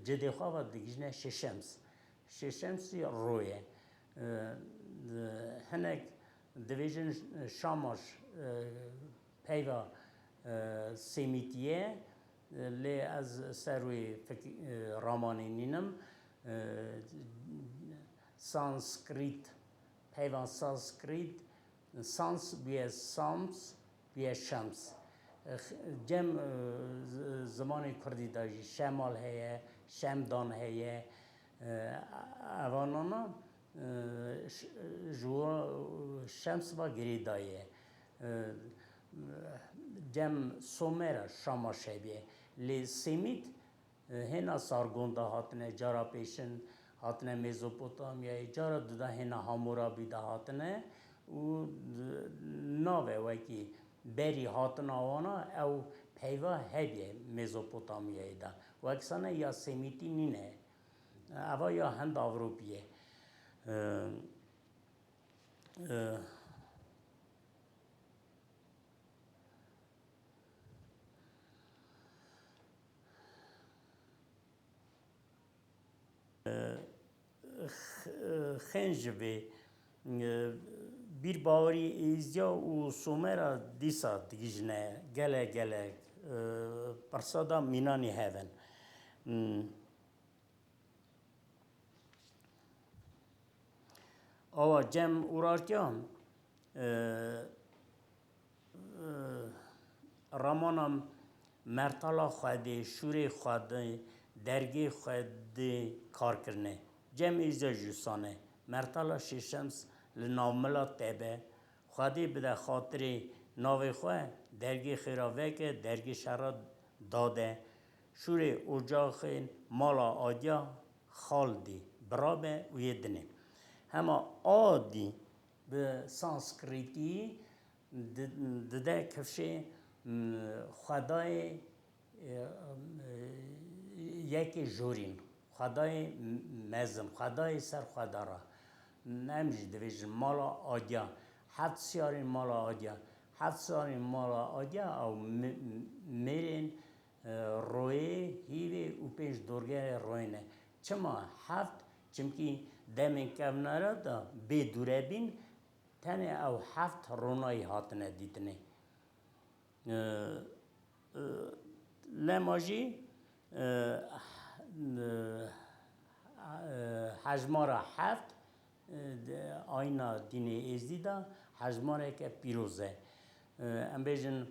cidê xwe ve digihîjine Şêşems. Şêşemsî roye. E, e, hinek dibêjin Şamaş, e, peyva, e, Semîtî ye, lê ez ser wê fik-, e, ramanî nînim. E, Sanskrit, peyva Sanskrit, Sans bûye Sams, bûye Şems. E, x-, cem, e, z-, zimanê kurdî de jî Şemal heye, Şemdan heye. E, evanana, e, ş-, ji wa Şems va girêdayê. E, cem Somera Şama şebiye. Lê Semît, e, hêna Sargon da hatine, cara pêşin hatine Mezopotamyayê, cara duda hêna Hamurabî da hatine û nave wekî berî hatina wana ew peyva hebîye Mezopotamyayê de. Wek sane ya Semîtî nîne. Eva ya Hind Ewropî ye. E, e, Xêncivê, e, bîrbawerî Êzdiya û Somera dîsa digihîjine gelek gelek, e, pirsa da mînanî hev in. Hmm. Awa Cem Urartiyan, e, e, ramana mertala xwedê, şûrê xwedê, dergê xwedê kar kirine. Cem Êzdiya jî sane. Mertala Şêşems li navmila tebe. Xwedê bide xatirê navê xwe, dergê xêra veke, dergê şera dade. Şûrê ocaxên mala Adiya xal dî, birabe û yê dinê. Hema Adi bi Sanskritî di-, dide kifşê, m, xwedayê, e, e, yekê jorîn, xwedayê mezin, xwedayê ser xwedara. Em jî divêjin mala Adiya, heft siyarên mala Adiya, heft siyarên mala Adiya ew mi-, mêrên, e, royê, hîvê û pênc dorgerê royê ne. Çima heft? Çimkî demên kevnare de bê dûrebîn tenê ew heft ronayî hatine dîtinê. E, e, lema jî, e, e, e, hejmara heft, e, di ayna dînê Êzdî de hejmareke pîroz e. E, em bêjin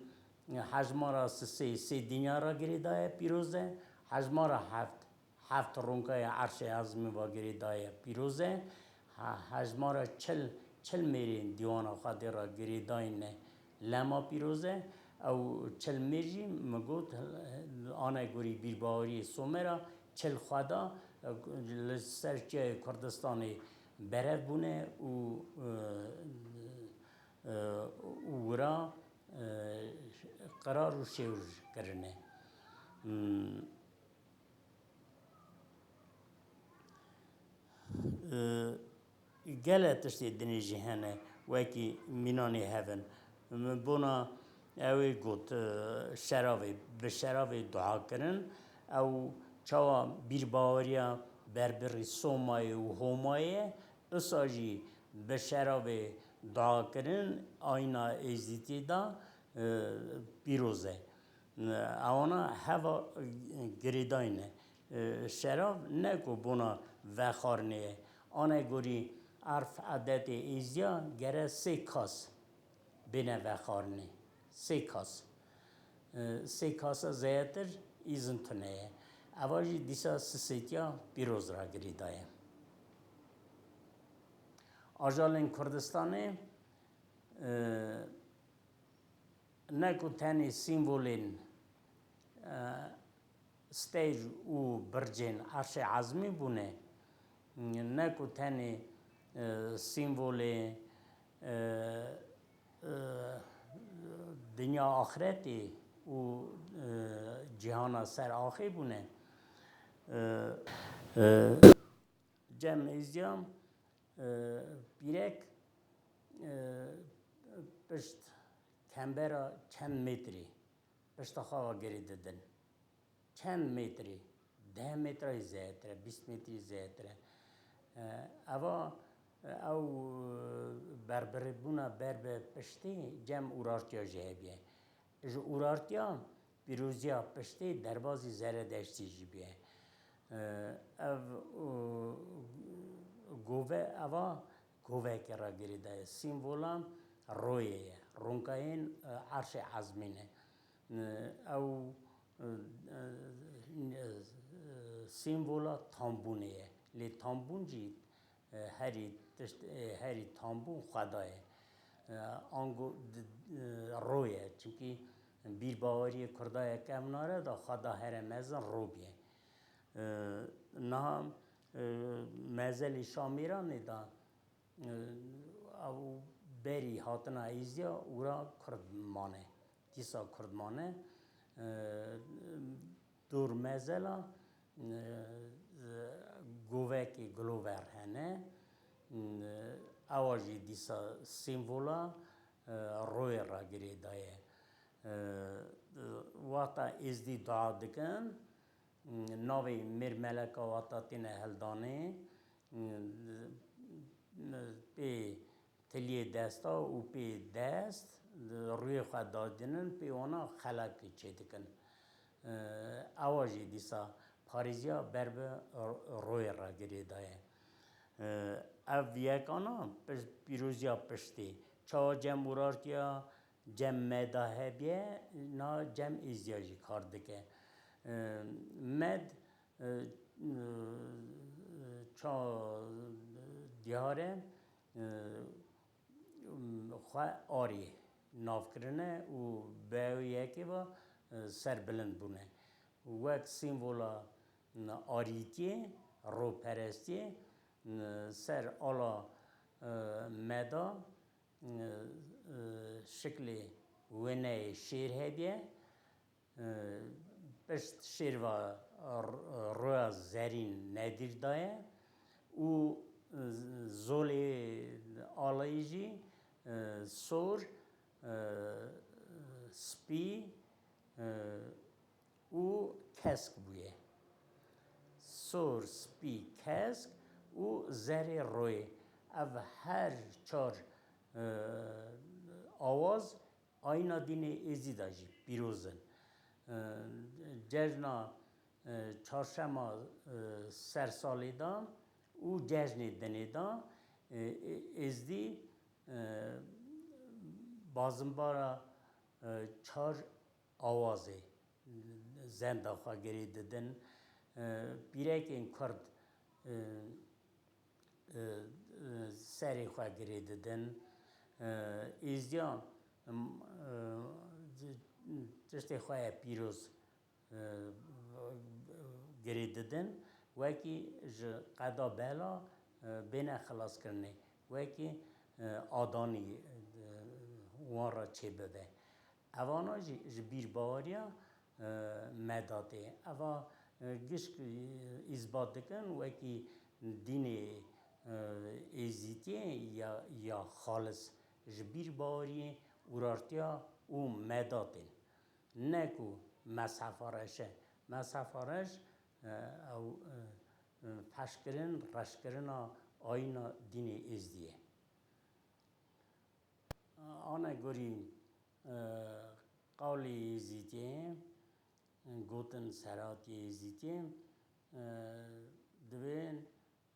hejmara sisê sê dinya re girêdaye pîroz e, hejmara heft heft ronkaya Erşê Ezmî ve girêdaye pîroz e. Ha, hejmara çil, çil mêrên dîwana Xwedê re girêdayîne lema pîroz e. Ew çil mêr jî min got, anegorî bîrbaweriyê Somera çil xweda li ser çiyayê Kurdistanê berev bûne û, e, e, û wira, e, qerar û şêwr kirine. Hmm. Gelek tiştê dinê jî hene, wekî mînanê hev in. Min bona ew ê got, e, şeravê, bi şeravê dua kirin. Ew çawa bîrbaweriya berbirî Somayê û Homayê ye, usa jî bi şeravê dua kirin ayna Êzîdî de, e, pîroz e. Ewana heva girêdayî ne. Şerav ne ku bona vexwarinê ye. Anegorî erf edetê Êziya gere sê kas bêne vexwarinê. Sê kas. Sê kasa zêdetir îzin tune ye. Eva jî dîsa sisêtiya pîroz ra girêdaye. Ajalên Kurdistanê, e, ne ku tenê sîmbolên, e, stêr û bircên Erşê Ezmî bûne, ne ku tenê, e, sîmbolê, e, e, dinya axretê û, e, cîhana ser axê bûne. E, e, Cem Êzdiyan, e, pîrek, e, pişt kembera çend metrî pişta xwe ve girê didin. Çend metrî? Deh metrayî zêdetir e, bîst metrî zêdetir e. E, eva, e, ew, e, berbirêbûna ber bi piştî Cem Urartiya jî hebiye. Ji Urartiya pîroziya piştê derbazî Zeredeştî jî bûye. E, ev, e, gove, eva goveke ra girêdaye. Sîmvola royê ye. Ronkayên, e, Erşê Ezmî ne. Ew, e, e, sîmvola tambûnê ye. Lê tambûn jî, e, herî tişt, e, herî tambûn xweda ye. E, ango di, e, ro ye. Çimkî bîrbaweriyê Kurda ye kevnare de xweda here mezin ro bûye. E, niha, e, mezelê Şamêranê de, e, ew Berî hatina Êzdiya ûra Kurd mane. Dîsa Kurd mane. E, dor mezela, e, govekê gilover hene. E, ewa jî dîsa sîmvola, e, royê re girêdaye. E, wexta Êzdî dua dikin, navê mêrmeleka wexta têne hildanê, pê tiliyê desta û pê dest rûyê xwe dadinin, pê wana xelek çêdikin. Ewa jî dîsa parêziya ber bi royê re girêdaye. Ev yekana pîroziya piştî. Çawa cem Urartiya, cem Meda hebiye, na cem Êzdiya jî kar dike. Med, e, e, ça diyar e, e, xwe arî nav kirine û bi ew yekê ve, e, serbilind bûne. Wek sîmvola arîtiyê, roperestiyê, ser ala, e, Meda, e, e, şiklê wêneyê şêr hebiye. E, pişt şêr ve r-, roya zerîn nedîr daye û zolê alayî jî, e, sor, e, spî, e, û kesk bûye. Sor, spî, kesk û zerê royê. Ev her çar, e, awaz Ayna dînê Êzîda jî pîroz in. E, cejna, e, çarşema, e, sersalê de û cejnê dinê de, e, Ê-, Êzdî, e, bazimbara, e, çar awazê zenda xwe girê didin. E, pîrekên Kurd, e, e, e, serê xwe girê didin. E, Êzdiya, em, e, tiştê xwe ye pîroz, e, girê didin. Wekî ji qeda bela, e, bêne xilaskirinê. Wekî, e, adanî, e, wan re çêbibe. Evana jî ji bîrbaweriya, e, Medatê. Eva, e, gişk, e, îsbat dikin wekî dînê, e, êzîtiyê ya, ya xalis ji bîrbaweriyê Urartiya û Medatê. Ne ku mezhefa reş e. Mezhefa reş, e, ew, e, e, feşkirin, reşkirina ayîna dînê êzdî ye. Anegorî, e, qawlê Êzîdiyê, gotin serhatiyê Êzîdiyê, e, divê,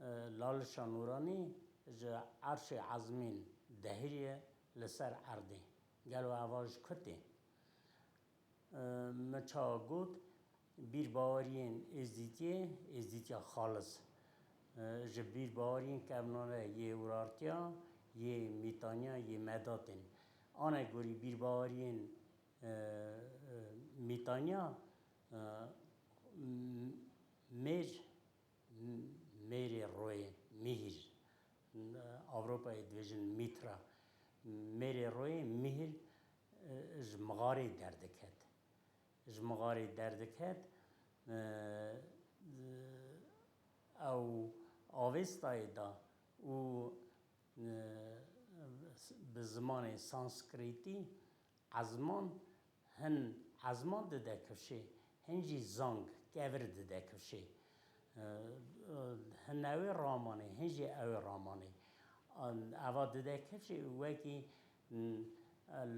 e, Lalişa Nûranî ji erşê ezmîn dehiriye li ser erdê. Gelo eva ji ku tê? E, min çawa got, bîrbaweriyên êzdîtiyê, êzdîtiya xalis, e, ji bîrbaweriyên kevnane yê Urartiya, yê Mîtaniya, yê Medatên. Anegorî bîrbaweriyên, e, e, Mîtaniya, e, m-, mêr, m-, mêrê royê, mihîr, Ewropayê dibêjin Mîtra. Mêrê royê mihîr, e, ji mixarê derdiket. Ji mixarê derdiket, e, ew Avêstayê da û, e, bi zimanê Sanskrîtî ezman, hin ezman dide kifşê, hin jî zang, kevir dide kifşê. E, e, hin ew ê ramanê, hin jî ew ê ramanê. An, eva dide kifşê wekî, m,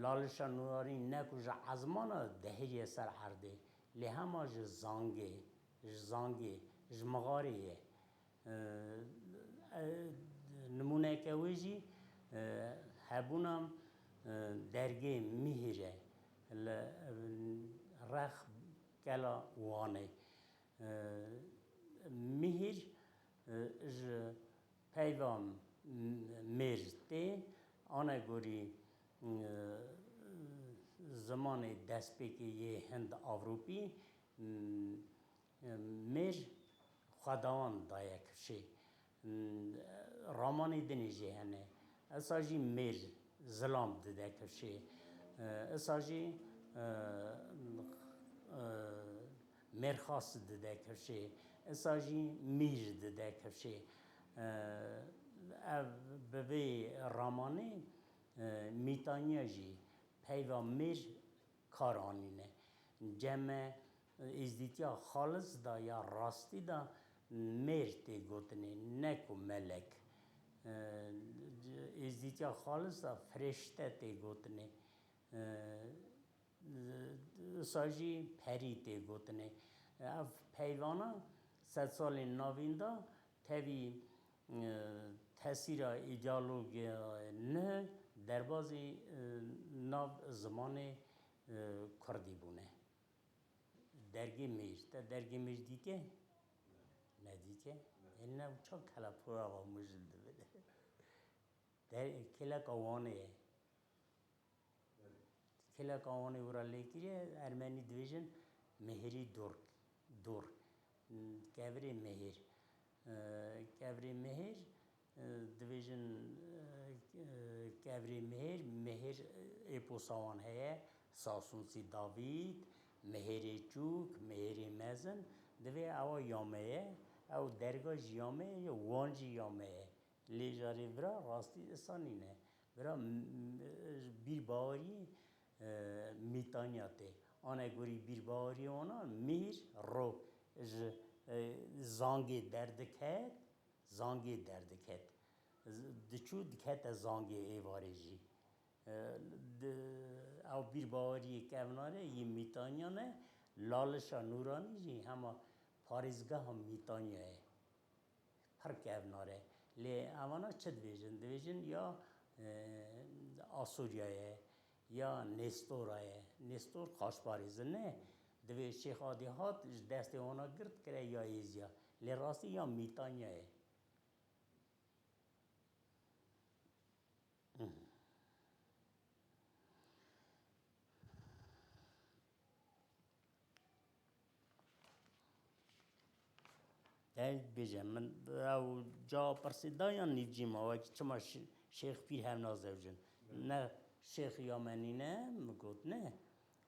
Lalişa Nûranî ne ku ji ezmana dehiriye ser erdê, lê hema ji zangê, ji zangê, ji mixarê ye. E, e, nimûneke wê jî, e, hebûna, e, dergê Mihîr e li, e, rex kela Wanê. E, Mihîr, e, ji peyva m-, mêr tê, anegorî, e, zimanê destpêkê yê Hind Ewropî, m-, mêr xwedawan daye kifşê. M-, ramanê dinê jî hene. Esa jî mêr Zilam dide kifşê. E, isa jî, e, e, mêrxas dide kifşê. Isa jî mîr dide kifşê. E, ev bi vê ramanê, e, mîtaniya jî peyva mêr kar anîne. Cem me Êzdîtiya xalis de ya rastî de mêr tê gotinê, ne ku melek. Êzdîtiya xalis de firêşte tê gotinê. Wisa jî perî tê gotinê. Ev peyvana sedsalên navîn de tevî, e, tesîra îdeologiyayê nû derbazî, e, nav zimanê, e, kurdî bûne. Dergê Mêr. Te Dergê Mêr dîtiye? Nedîtiye? Ê ne, çawa kelepora va mijil dibin. Der-, kêleka Wanê ye. Kêleka Wanê wira lê kiriye, ermenî dibêjin Mihirî Dor. Dor. Kevirê Mihir. E, Kevirê Mihir, e, dibêjin, e, Kevirê Mihir, Mihir êposa wan heye, Sasûnsî Davîd, Mihirê Çûk, Mihirê Mezin, divê ewa ya me ye, ew derga jî ya me ye, wan jî ya me ye. Lê jarê vira rastî isa nîne. Vira m-, m-, bîrbaweriyê, e, mîtaniya tê. Anegorî bîrbaweriyê wana mîr ro ji, e, zangê derdiket, zangê derdiket. Z-, diçû dikete zangê êvarê jî. E, di, ew bîrbaweriyê kevnare yê mîtaniya ne, lalişa nûranî jî hema parêzgeha mîtaniya ye. Pir kevnar e. Lê evana çi dibêjin? Dibêjin ya, e, Asûrya ye, ya Nêstora ye. Nêstor qaşparêzin ne. Divê Şêx Adî hat ji destê wana girt kire ya Êziya. Lê rastî ya Mîtanya ye. Te bêje min, ew ca pirsê da yan nîvcî ma, wekî çima şê-, şêx pîr hev nazewicin? Ne şêx ya me nîne, min got ne.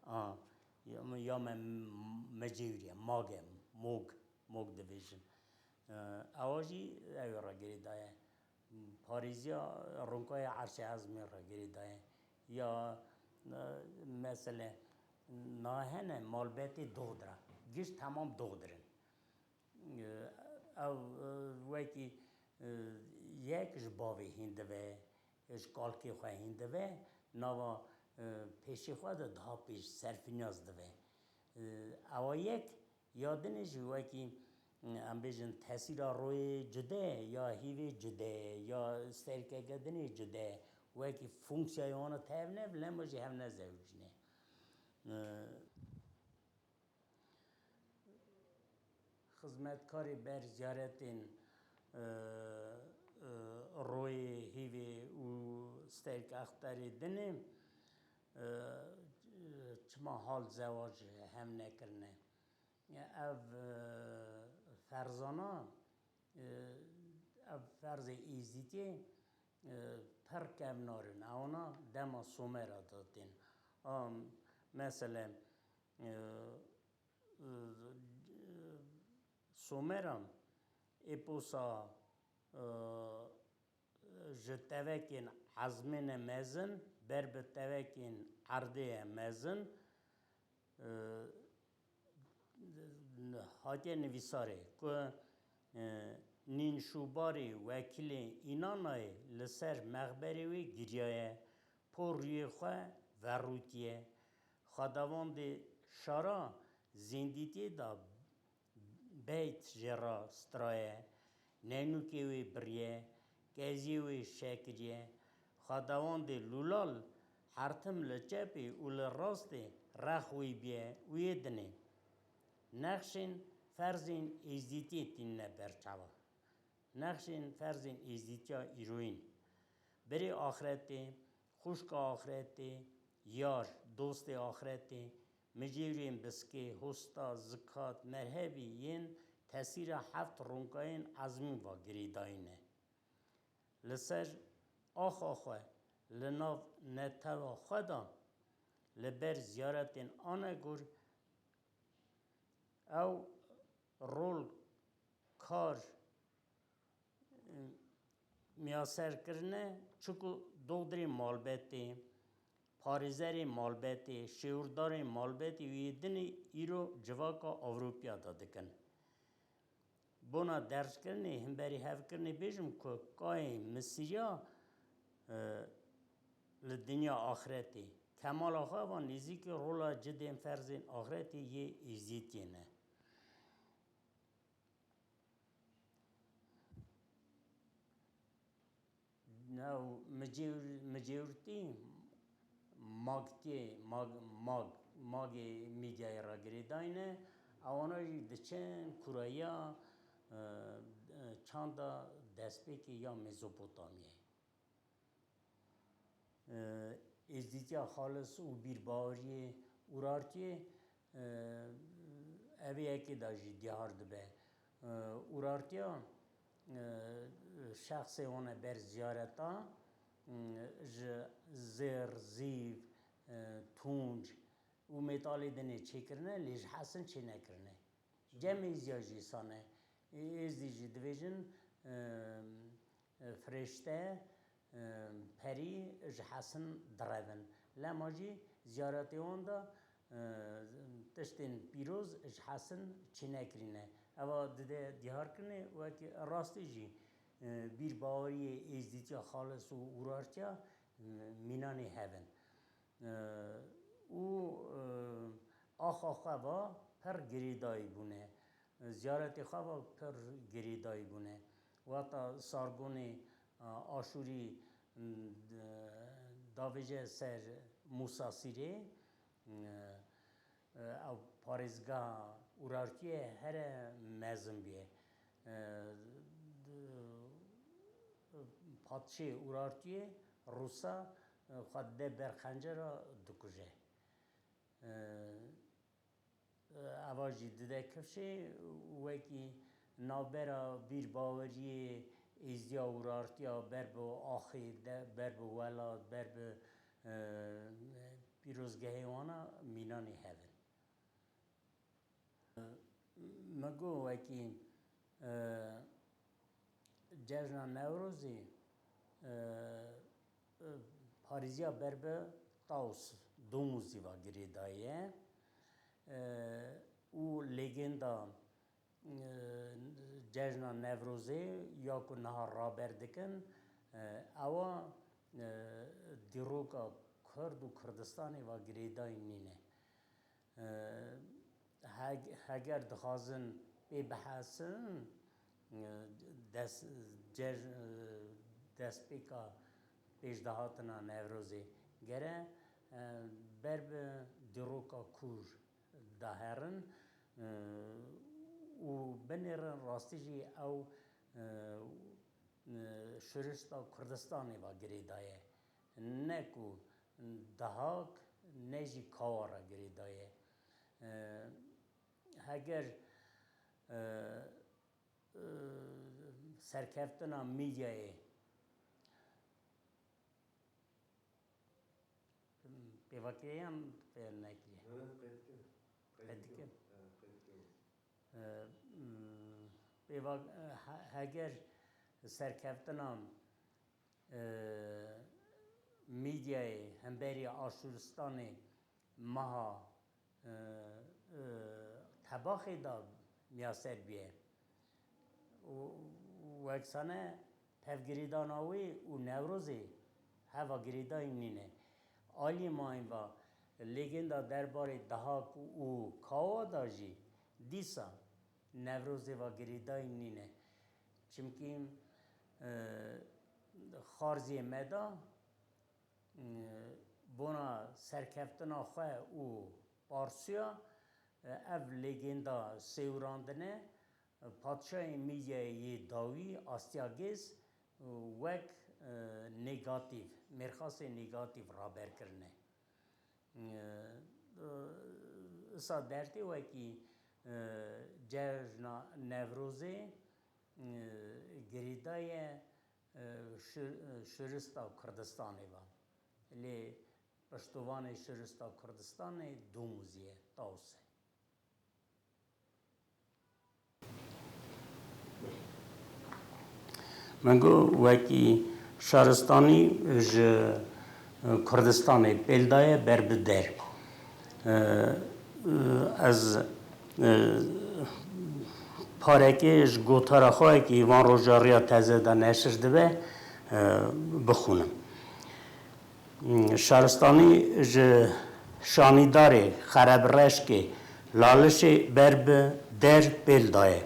A, ya me, ya me m-, mecêwrî ye, mag e, mog, mog dibêjin. E, ewa jî ew ê re girêdaye. Parêziya Ronkaya Erşê Ezmê re girêdaye. Ya, e, mesele, na hene malbetê doxdir e. Giş temam doxdir in. E, ew, e, wekî, e, yek ji bavê hîn dive, ji kalkê xwe hîn dive, nava, e, pêşê xwe de daha pêş serfinyaz dive. E, ewa yek Ya dinê jî wekî, em bêjin, tesîra royê cude ye, ya hîvê cude ye, ya sterkeke dinê cude ye. Wekî fonksiyayê wana tev ne, lema jî hev nezewicîne. Xizmetkarê ber ziyaretên, e, e, royê, hîvê û sterkexterê dinê, e, çima hal zewac hev nekirine? Ev, e, ferzana, e, ev ferzê êzîdiyê, e, pir kevnar in. Ewana dema Somera de tên. A, mesele, e, e, Somera êposa, e, ji tevekên ezmêne mezin ber bi tevekên erdê ye mezin, e, hatiye nivîsarê ku, e, nînşûbarê wekîlê Înanayê li ser mexberê wê giriyaye, por rûyê xwe verûtiye. Xwedawendê şara zîndîtiyê de beyt jê re stiraye, neynûkê wê biriye, keziyê wê şekiriye, xwedawendê Lûlal her tim li çepê û li rastê rex wî biye û yê dinê. Nexşên ferzên êzdîtiyê tînine ber çavan. Nexşên ferzên êzdîtiya îroyîn. Birê axretê, xwişka axretê, yar, dostê axretê, micêwrên biskê, hosta, zikat, merhebî yên tesîra heft ronkayên ezmîn ve girêdayî ne. Li ser axa xwe li nav netewa xwe de li ber ziyaretên Anegor ew rol, kar, miyaser kirine, çiku doxdirê malbetê, parêzerê malbetê, şêwirdarê malbetê û yê dinê îro civaka Ewropiya de dikin. Bona derzkirinê, himberî hevkirinê bêjim ku kayê Misiriya, e, li dinya axretê. Kemala xwe va nêzîkî rola cidên ferzên axretê yê Êzîdiyê ne. New micêwr-, micêwrtî magtiyê, mag, mag, magê Mîdyayê re girêdayî ne, ewana jî diçin kurayiya, e, e, çanda destpêkê ya Mezopotamyayê. E, Êzdîtiya xalis û bîrbaweriyê Urartiyê, e, ev ê yekê de jî diyar dibe. E, Urartiya, e, şexsê wan e ber ziyareta, e, ji zêr, zîv, e, tunc û mêtalê dinê çêkirine, lê ji hesin çênekirine. Cem Êzdiya jî sane. Ê-, Êzdî jî dibêjin, e, e, firêşte, e, perî ji hesin direvin. Lema jî ziyaretê wan de, e, tiştên pîroz ji hesin çênekirîne. Eva dide diyarkirinê wekî rastî jî, e, bîrbaweriyê êzdîtiya xalis û urartiya, e, mînanê hev in. E, û, e, axa xwe va pir girêdayî bûne. Ziyaretê xwe va pir girêdayî bûne. Wata Sargonê, e, Aşûrî, m, d-, davêje ser Mûsasîrê, e, e, ew parêzgeha Urartiyê here mezin bûye. E, d-, padşê Urartiyê Rûsa, e, xwe dide ber xencera dikuje. E, e, eva jî dide kifşê, wekî navbera bîrbaweriyê êzdiya Urartiya ber bi axê de, ber bi welat, ber bi, e, pîrozgehê wana mînanê hev in. Min got wekî, e, cejna Newrozê, e, e, parêziya ber bi Taws, domûzî va girêdaye, e, û legenda, e, cejna Newrozê ya ku niha raber dikin, e, ewa, e, dîroka Kurd û Kurdistanê va girêdayî nîne. E, heg-, heger dixwazin pê bihesin, e, des-, cej-, e, destpêka pêşdahatina Newrozê gere, e, ber bi dîroka kûr daherin, e, û binêrin rastî jî ew, e, e, şurişta Kurdistanê va girêdaye. Ne ku Dahak ne jî Kawa re girêdaye. E, heger, e, e, serkeftina Mîdyayê pêvakiye yan pê nekiriye? Ne, ne, qeyd dikim. Qeyd dikim. Qeyd dikim. E, m, pêva-, e, he-, heger serkeftina, e, Mîdyayê hemberî Aşûristanê meha, e, e, Tebaxê de miyaser bûye. Û wek sane tevgirêdana wê û Newrozê heva girêdayî nîne. Alî mayîn va legenda derbarê Dahak û Kawa de jî dîsa Newrozê va girêdayî nîne. Çimkî, e, xarziyê me de, e, bona serkeftina xwe û parsuya, e, ev legenda sêwirandine, e, padşahê Mîdyayê yê dawî Astyagês, e, wek, e, negatîf, mêrxasê negatîf raber kirine. E, e, isa dertê wekî, e, cejna Newrozê, e, girêdaye, e, şi-, e, şurista Kurdistanê ve. Lê piştovanê Şurista Kurdistanê Dumûzî ye, Taws e. Min got, wekî şaristanî ji Kurdistanê pêl daye ber bi der. Ez parekê ji gotara xwe yekî van roja riya teze de neşir dibe, bixwînim. Şaristanî ji şanîdarê xerebreşkê Lalişê ber bi der pêl daye.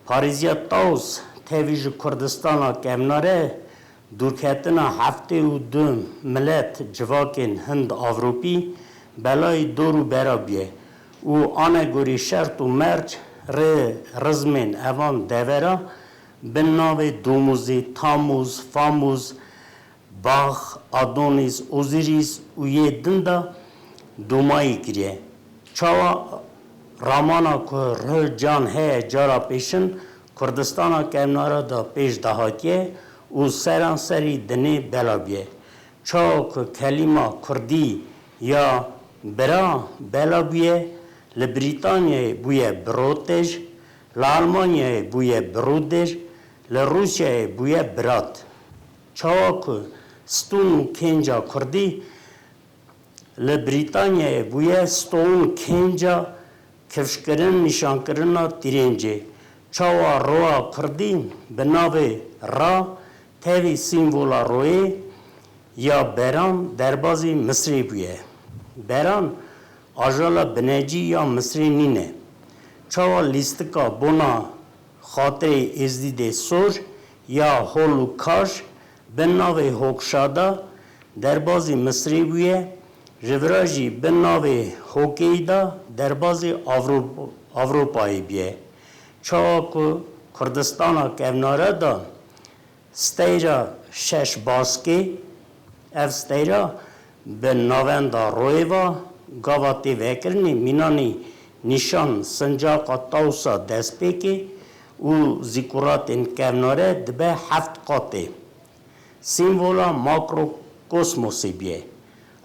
Parêziya Taws tevî ji Kurdistana Kevnare dûrketina heftê û du milet civakên Hind Ewropî belayî dor û bera bûye û anegorî şert û merc rê rizmên evan devera bin navê Dumûzî, Tamûz, Famûz, Bax, Adonîs, Ozîrîs û yê din de dûmayî kiriye. Çawa ramana ku ruh can heye cara pêşin Kurdistana Kevnare de pêş de hatiye û seranserî dinê bela bûye. Çawa ku kelîma kurdî ya bira bela bûye, li Brîtanyayê bûye birotej, li Almanyayê bûye birûdej, li Rûsyayê bûye birat. Çawa ku stûn û kênca kurdî li Brîtanyayê bûye stûn û kênca kifşkirin, nîşankirina tîrêncê. Çawa roya kurdî bi navê ra tevî sîmvola royê ya beran derbazî Misrê bûye. Beran ajala binecî ya Misrê nîne. Çawa lîstika bona xatirê Êzdîdê sor ya hol û kaj bin navê Hokşada derbazî Misrê bûye, ji vira jî bin navê Hokeyda derbazî Avro-, Avropayê bûye. Çawa ku Kurdistana Kevnare de steyra şeş baskê, ev steyra bi navenda royê ve gava tê vekirinê mînanî nîşan sincaqa Tawsa destpêkê û zîkuratên kevnare dibe heft qatê. Sîmvola makrokosmosê bûye.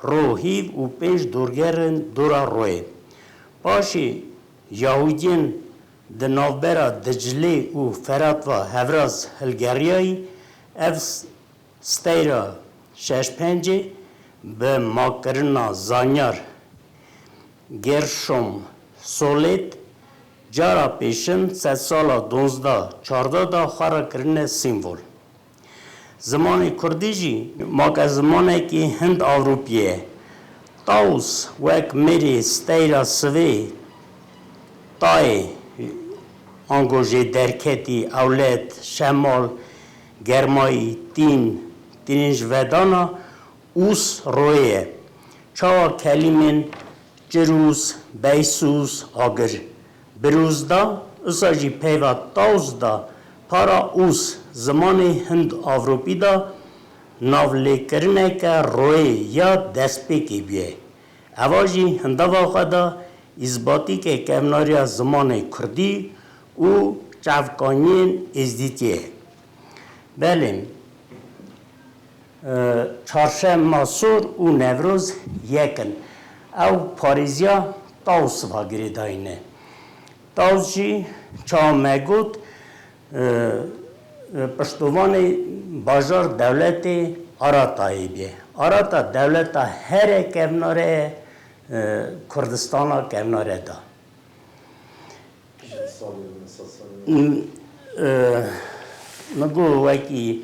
Ro hîv û pênc dorgerên dora royê. Paşê Yahûdiyên di navbera Diclê û Ferat ve hevraz hilgeriyayî, ev s-, steyra şeş pencê bi makkirina zanyar Gershom Solet cara pêşin sedsala duwazdeh çardeh de xwe re kirine sîmbol. Zimanê kurdî jî make zimanekî Hind-Ewropî ye. Taws wek mêrê steyra sivê, tayê, ango jê derketî, ewlet, şemal, germayî, tîn, tînin ji vedana, ûs royê ye. Çawa kelîmên Çirûs, beysûs, agir, birûs da, usa jî peyva tawz da, para ûs, zimanê Hind-Ewropî da navlêkirineke royê ya destpêkê bûye. Eva jî hindava xwe da îzbatîke kevnariya zimanê kurdî û çavkaniyên êzdîtiyê. Belê, e, çarşema sor û Newroz yek in. Ew parêziya Taws va girêdayî ne. Taws jî çawa me got, e, e, piştovanê bajar dewletê Aratayê bê. Arata dewleta here kevnare ye, e, Kurdistana kevnare da. Min, e, min got wekî,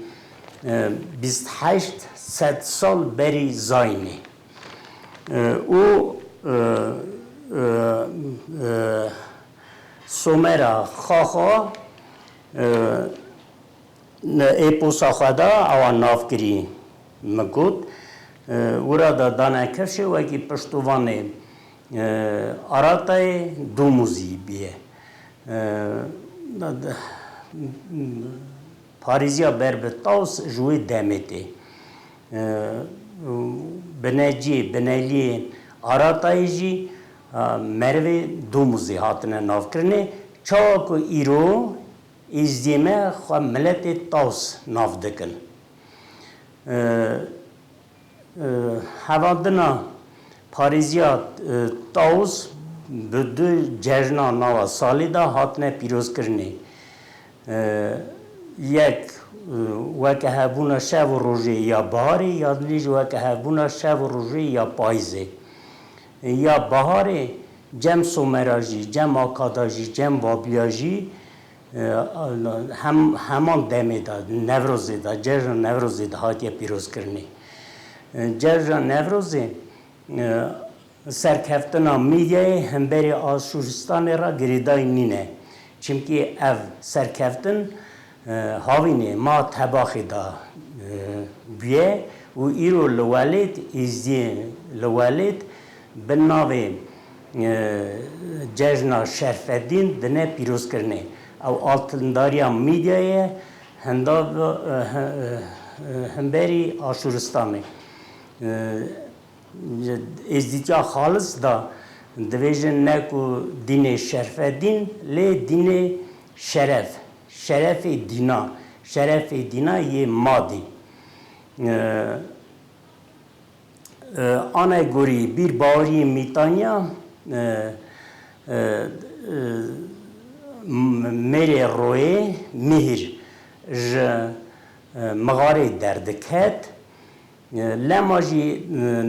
e, bîst heşt sed sal berî zayînê. E, û, e, e, e, Somera Xaxa, e, Li êposa xwe de ewa navkirî min got, e, wira de dane kifşê wekî piştovanê, e, Aratayê Dumûzî bûye. E, parêziya ber bi Taws ji wê demê tê. E, binecî, bineliyê Aratayê jî, e, merivê Dumûzê hatine navkirinê. Çawa ku îro Êzdiyê me xwe miletê Taws nav dikin. E, Hevandina parêziya Taus bi du cejna nava salê de hatine pîrozkirinê. Yek weke hevbûna şev û rojê ya biharê, ya din jî weke hevbûna şev û rojê ya payîzê. Ya biharê cem Somera jî, cem Akada jî, cem Babliya jî, e, hem, heman demê de, Newrozê de, cejna Newrozê de hatiye pîrozkirinê. E, cejna Newrozê, e, serkeftina mîdyayê hemberî Aşûristanê re girêdayî nîne. Çimkî ev serkeftin, e, havînê ma Tebaxê de, e, bûye û îro li welêt, êzdiyê li welêt bi navê, e, Cejna Şerfedîn dine pîrozkirinê. Ew altindariya mîdyayê ye, hinda, e, he-, e, hemberî Aşûristanê. E, Êzdîtiya xalis de dibêjin ne ku dînê Şerfedîn, lê dînê şeref, şerefê dîna, şerefê dîna yê madî. E, e, Anegorî bîr baweriyê Mîtanya, e, e, e, m-, mêrê royê mihîr ji, e, mixarê derdiket. Lema jî,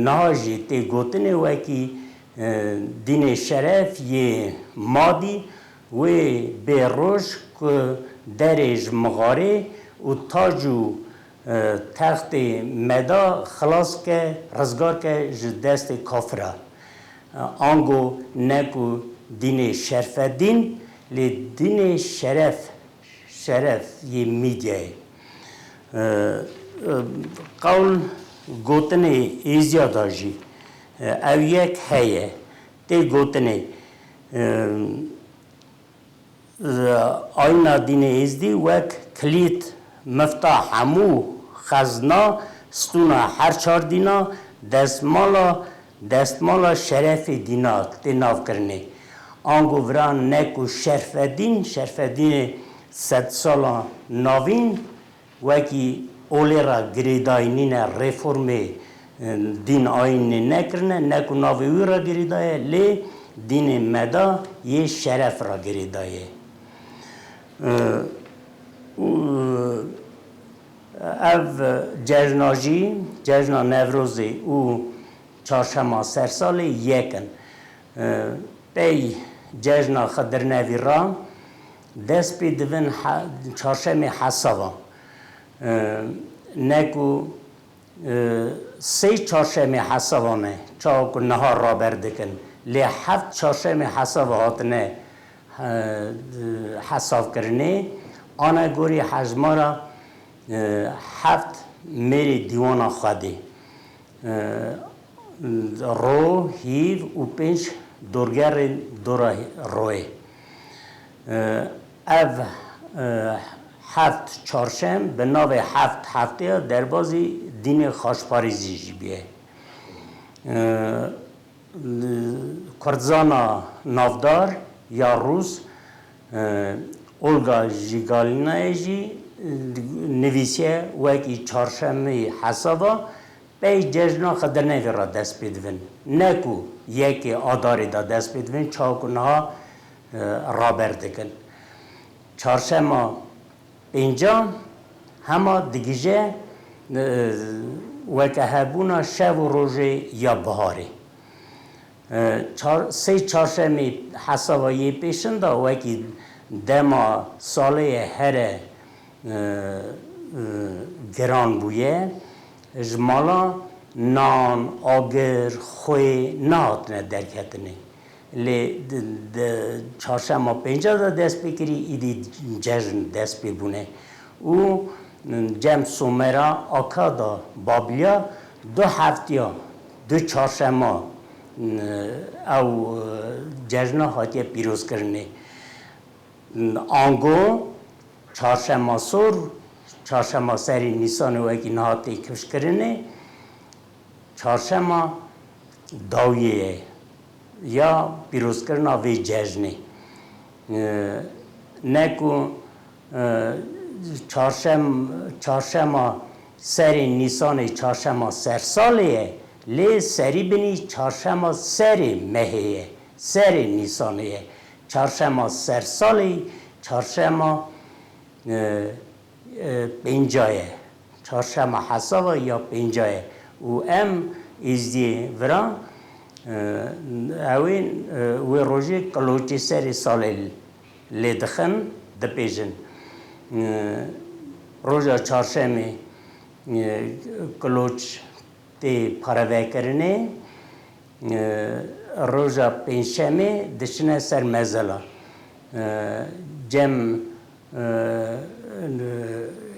niha jî tê gotinê wekî, e, dînê şeref yê madî wê bê roj ku derê ji mixarê û tac û, e, textê meda xilas ke, rizgar ke ji destê kafira. E, ango ne ku dînê şerfedîn, lê dînê şeref, şeref yê mîdyayê. E, e, qewl gotinê êziya da jî, e, ew yek heye. Tê gotinê, e, e, ayna dînê êzdî wek kilît, mifta hemû xezna, stûna her çar dîna, destmala, destmala şerefê dîna tê navkirinê. Ango vira ne ku Şerfedîn, Şerfedînê sedsala navîn wekî olê re girêdayî nîne, reformê, e, dîn ayînê nekirine, ne ku navê wî re girêdaye, lê dînê meda yê şeref re girêdaye. E, û, Ev cejna jî, cejna Newrozê û çarşema sersalê yek in. Pey cejna Xidirnevî re dest pê dibin he-, çarşemê hesava. Ne ku, e, sê çarşemê hesava me, çawa ku niha raber dikin, lê heft çarşemê hesava hatine, e, hesavkirinê, anegorî hejmara, e, heft mêrê dîwana Xwedê, e, ro, hîv û pênc dorgerên dora royê. E, ev, e, heft çarşem bi navê heft hefteya derbazî dînê xaçparêzî jî bûye. E, Kurdzana navdar ya Rûs, e, Olga Jigalinaye jî, e, nivîsiye wekî çarşemê hesava pey cejna Xidirnevî re dest pê dibin. Ne ku yekê Adarê de dest pê dibin, çawa ku niha, e, raber dikin. Çarşema pênca hema digije, e, weke hebûna şev û rojê ya biharê. E, çar-, sê çarşemê hesaba yê pêşin de wekî dema salê ye here, e, e, giran bûye. Ji mala nan, agir, xwê nehatine derketinê. Lê di, di çarşema pênca de dest pê kirî, îdî cejn dest pê bûne. Û cem Somera, Akada, Babliya du heftiya, du çarşema, ew cejna hatiye pîrozkirinê. Ango çarşema sor, çarşema serî Nîsanê wekî niha tê kifşkirinê, çarşema dawiyê ye ya pîrozkirina vê cejnê. E, ne ku, e, çarşem-, çarşema Serê Nîsanê çarşema sersalê ye, lê serîbinî çarşema serê mehê ye, serê Nîsanê ye. Çarşema sersalê, çarşema, e, e, pênca ye. Çarşema hesaba ya pênca ye. Û em êzdiyê vira, e, ew ê, e, wê rojê kiloçê serê salê lê dixin, dipêjin. E, roja çarşemê, e, kiloç tê parevekirinê, e, roja pêncşemê diçine ser mezela. E, cem, e,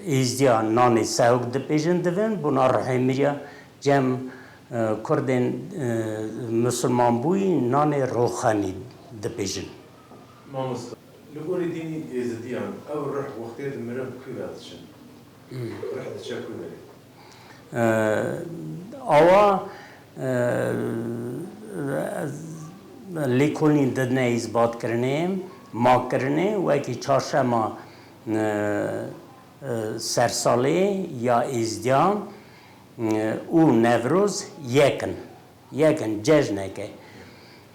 êzdiya nanê sewik dipêjin divin, bûna rihê mirya cem, e, kurdên, e, misilmanbûyî nanê roxanî dipêjin. Mamosta, li gorî dînî êzidiyan ew rih wextê dimire bi kû ve diçin? Rih diçe kû verê? E, awa, e, lêkolîn didine îzbatkirinê, makirinê, wekî çarşema, e, e, sersalê ya êzdiyan, e, û Newroz yek in. Yek in, cejneke.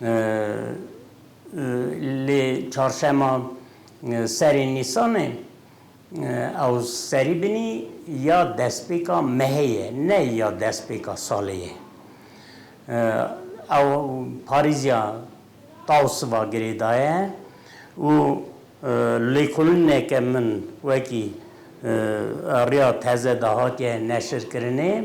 E, e, lê çarşema, e, serê Nîsanê, e, ew serîbinî ya destpêka mehê ye, ne ya destpêka salê ye. E, ew parêziya Tawsiva girêdaye û, e, lêkolîneke min wekî, e, riya teze de hatiye neşirkirinê,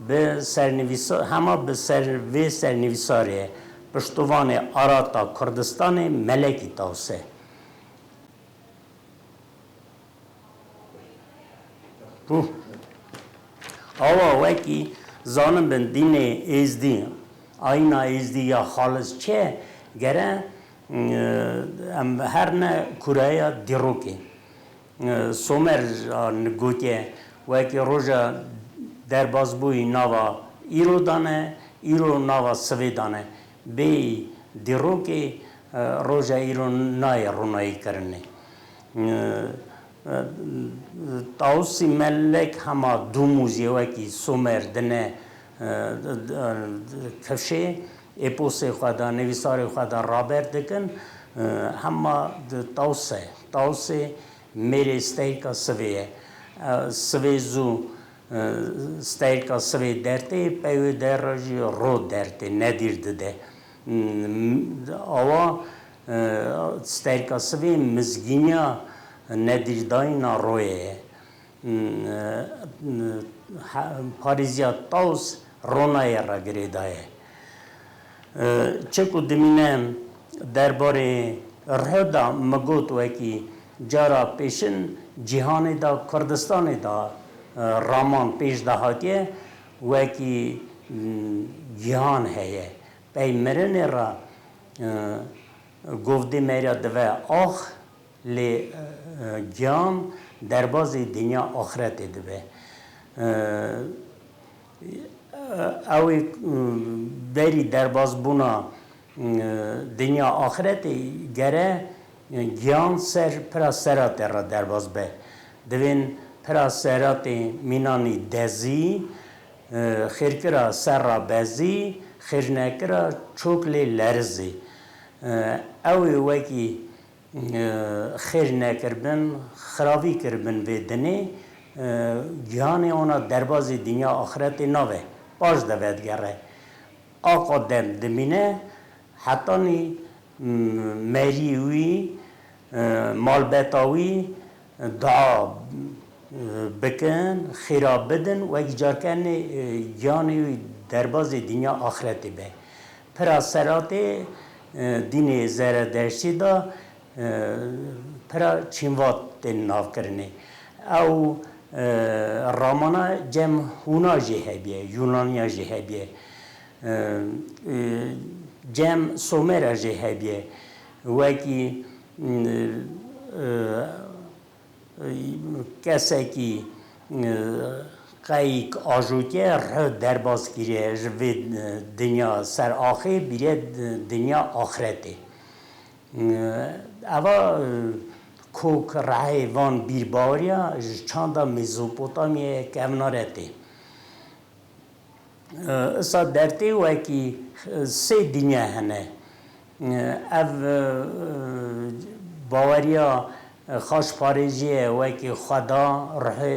bi sernivîsa-, hema bi ser-, vê sernivîsarê ye, piştovanê Arata Kurdistanê Melekî Tawse. Huh. Awa wekî zanibin dînê êzdî, ayîna êzdî ya xalis çi ye, gere, e, em her ne kureya dîrokê. E, Somer a gotiye, wekî roja derbazbûyî nava îro dane, îro nava sivê dane. Bêyî dîrokê, e, roja îro nayê ronayî kirinê. E, e, Tawusî Melek hema dûmûzê wekî Somer dine, e, e, kifşê, êposê xwe de, nivîsarê xwe de raber dikin, e, hema di Tawus e. Tawusê mêrê steyka sivê ye. E, sivê zû, e, steyka sivê dertê, pey wê der re jî ro dertê, nedîr dide. Hmm, awa, e, steyka sivê mizgîniya nedîrdayîna royê ye. Hmm, e, ha-, parêziya Tawus ronayê re girêdaye. E, çi ku dimîne derbarê rih de, min got wekî cara pêşin cîhanê de, Kurdistanê de, e, raman pêş de hatiye, wekî, m, gihan heye. Pey mirinê re, e, govdê me re dive ax, lê, e, gihan derbazê dinya axretê dibe. E, ew ê, e, berî derbazbûna, e, dinya axretê gere, e, gihan ser pira seratê re derbaz be. Divên pira seratê mînanî dezî, e, xêrkira serra bezî, xêrnekira çoklê lerizî. E, ew ê wekî, e, xêr nekiribin, xiravî kiribin vê dinê, e, gihanê wana derbazê dinya axretê nabe, paş de vedigere. Aqa dem dimîne, hetanî, m-, merî wî, e, malbeta wî, dua, e, bikin, xêra bidin, wekî carkenê, e, gihanê wî derbazê dinya axretê be. Pira seratê, e, dînê Zeredeştî de, e, pira çînvat tên navkirinê. Ew, e, ramana cem hûna jê hebiye, Yûnaniya jê hebiye. E, e, cem Somera jê hebiye. Wekî, e, e, kesekî, e, qeyîk ajotiye rih derbaz kiriye ji vê, e, dinya ser axê bîre, e, dinya axretê. E, eva, e, Kok rehê van bîrbaweriya ji çanda Mezopotamyayê kevnare tê. Isa dertê wekî sê dinya hene. Ev baweriya xaçparêziyê wekî Xweda, ruhê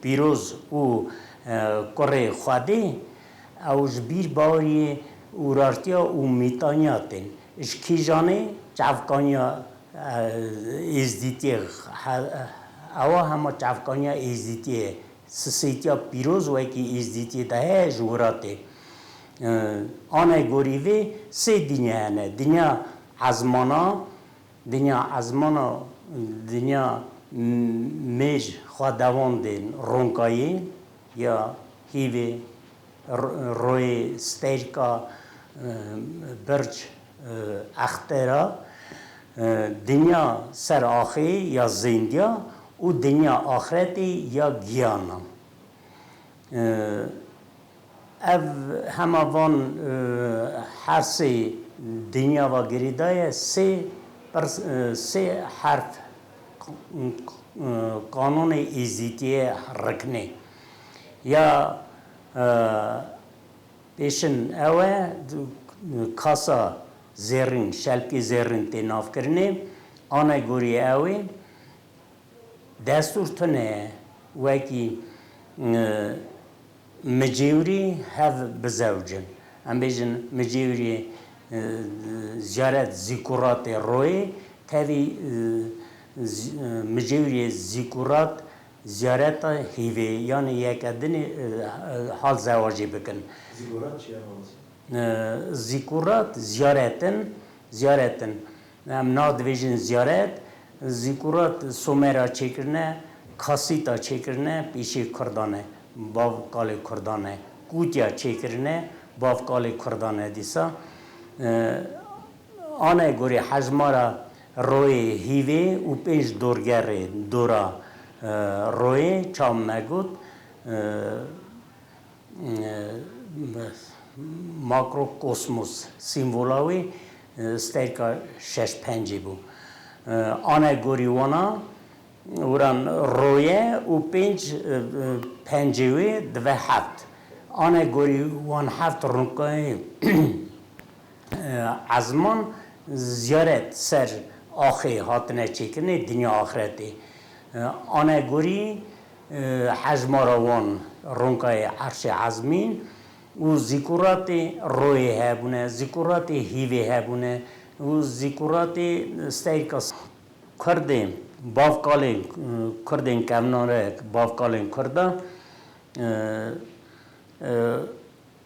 pîroz û kurê Xwedê, ew ji bîrbaweriyê, urartiya û mîtaniya tên. Ji kîjanê? Çavkaniya êzdîtiyê, ewa hema çavkaniya êzdîtiyê, sisêtiya pîroz wekî êzdîtiyê de heye ji wira tê. Anegorî vê sê dinya hene. Dinya ezmana, dinya ezmana, dinya mêj xwedewandên ronkayê ya hîvê, royê, stêrka, birc, extera, dinya ser axê ya zêndiya û dinya axretê ya giyana. Ev hema van her sê dinya va girêdaye sê pirs, sê herf qanûnê êzîtiyê riknê. Ya pêşin ew e, kasa zêrîn, şelkê zêrîn tê navkirinê, anegorî ew ê, destûr tune ye, wekî micêwirî hev bizewicin. Em bêjin micêwirî ziyaret zîkuratê royê, tevî micêwirî zîkurat ziyareta hîvê, yanî yeke dinê hal zewacê bikin. Zîkurat çi ye mamoste? Zîkurat ziyaret in, ziyaret in. Em niha dibêjin ziyaret, zîkurat Sumera çêkirine, Kasîta çêkirine, pêşê Kurdan e, bav kalê Kurdan e. Kûtiya çêkirine, bav kalê Kurdan e dîsa. Anegorî hejmara royê hîvê û pênc dorgerê dora royê, çav me got, makrokosmos, sîmvola wê stêrka şeş pencê bû. Anegorî wana, wiran roye û pênc, pencê wê dive heft. Anegorî wan heft ronkayê ezman ziyaret ser axê hatine çêkirinê dinya axretê. Anegorî hejmara wan ronkayê erşê ezmîn û zîkuratê royê hebûne, zîkuratê hîvê hebûne û zîkuratê stêrka Kurdê, bavkalê Kurdên kevnare, bavkalên Kurda,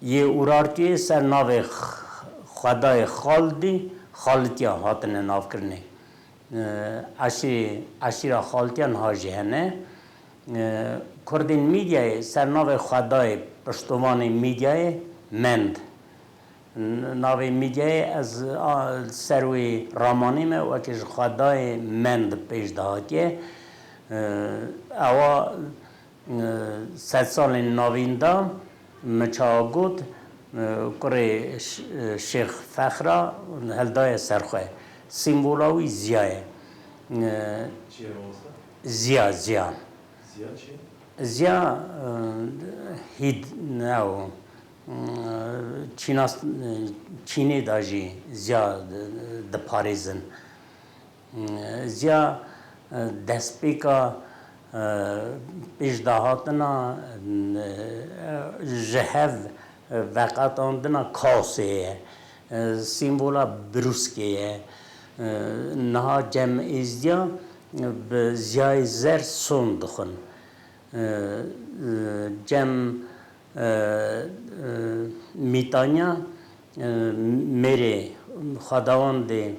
yê Urartiyê ser navê Xwedayê Xaldî, Xalitiya hatine navkirinê. Eşîrê, eşîra Xalitiya niha jî hene. Kurdên Mîdyayê ser navê Xwedayê, piştovanê Mîdyayê, Mend. Navê Mîdyayê ez ser wê ramanî me, weke ji Xwedayê Mend pêş de hatiye. Ewa Sedsalên navîn de min çawa got, kurê Şêx Fexra hildaye ser xwe. Sîmbola wî ziya ye. Çi ye mamoste? Ziya, ziya. Ziya çi ye? Ziya, hîd ne o. Çînas, Çînê de jî ziya diparêzin. Ziya destpêka pêşdahatina ji hev veqetandina kaosê ye. Sîmbola birûskê ye. Niha cem êzdiya bi ziyayê zer son dixwin. Cem mîtanya mêrê xwedawandê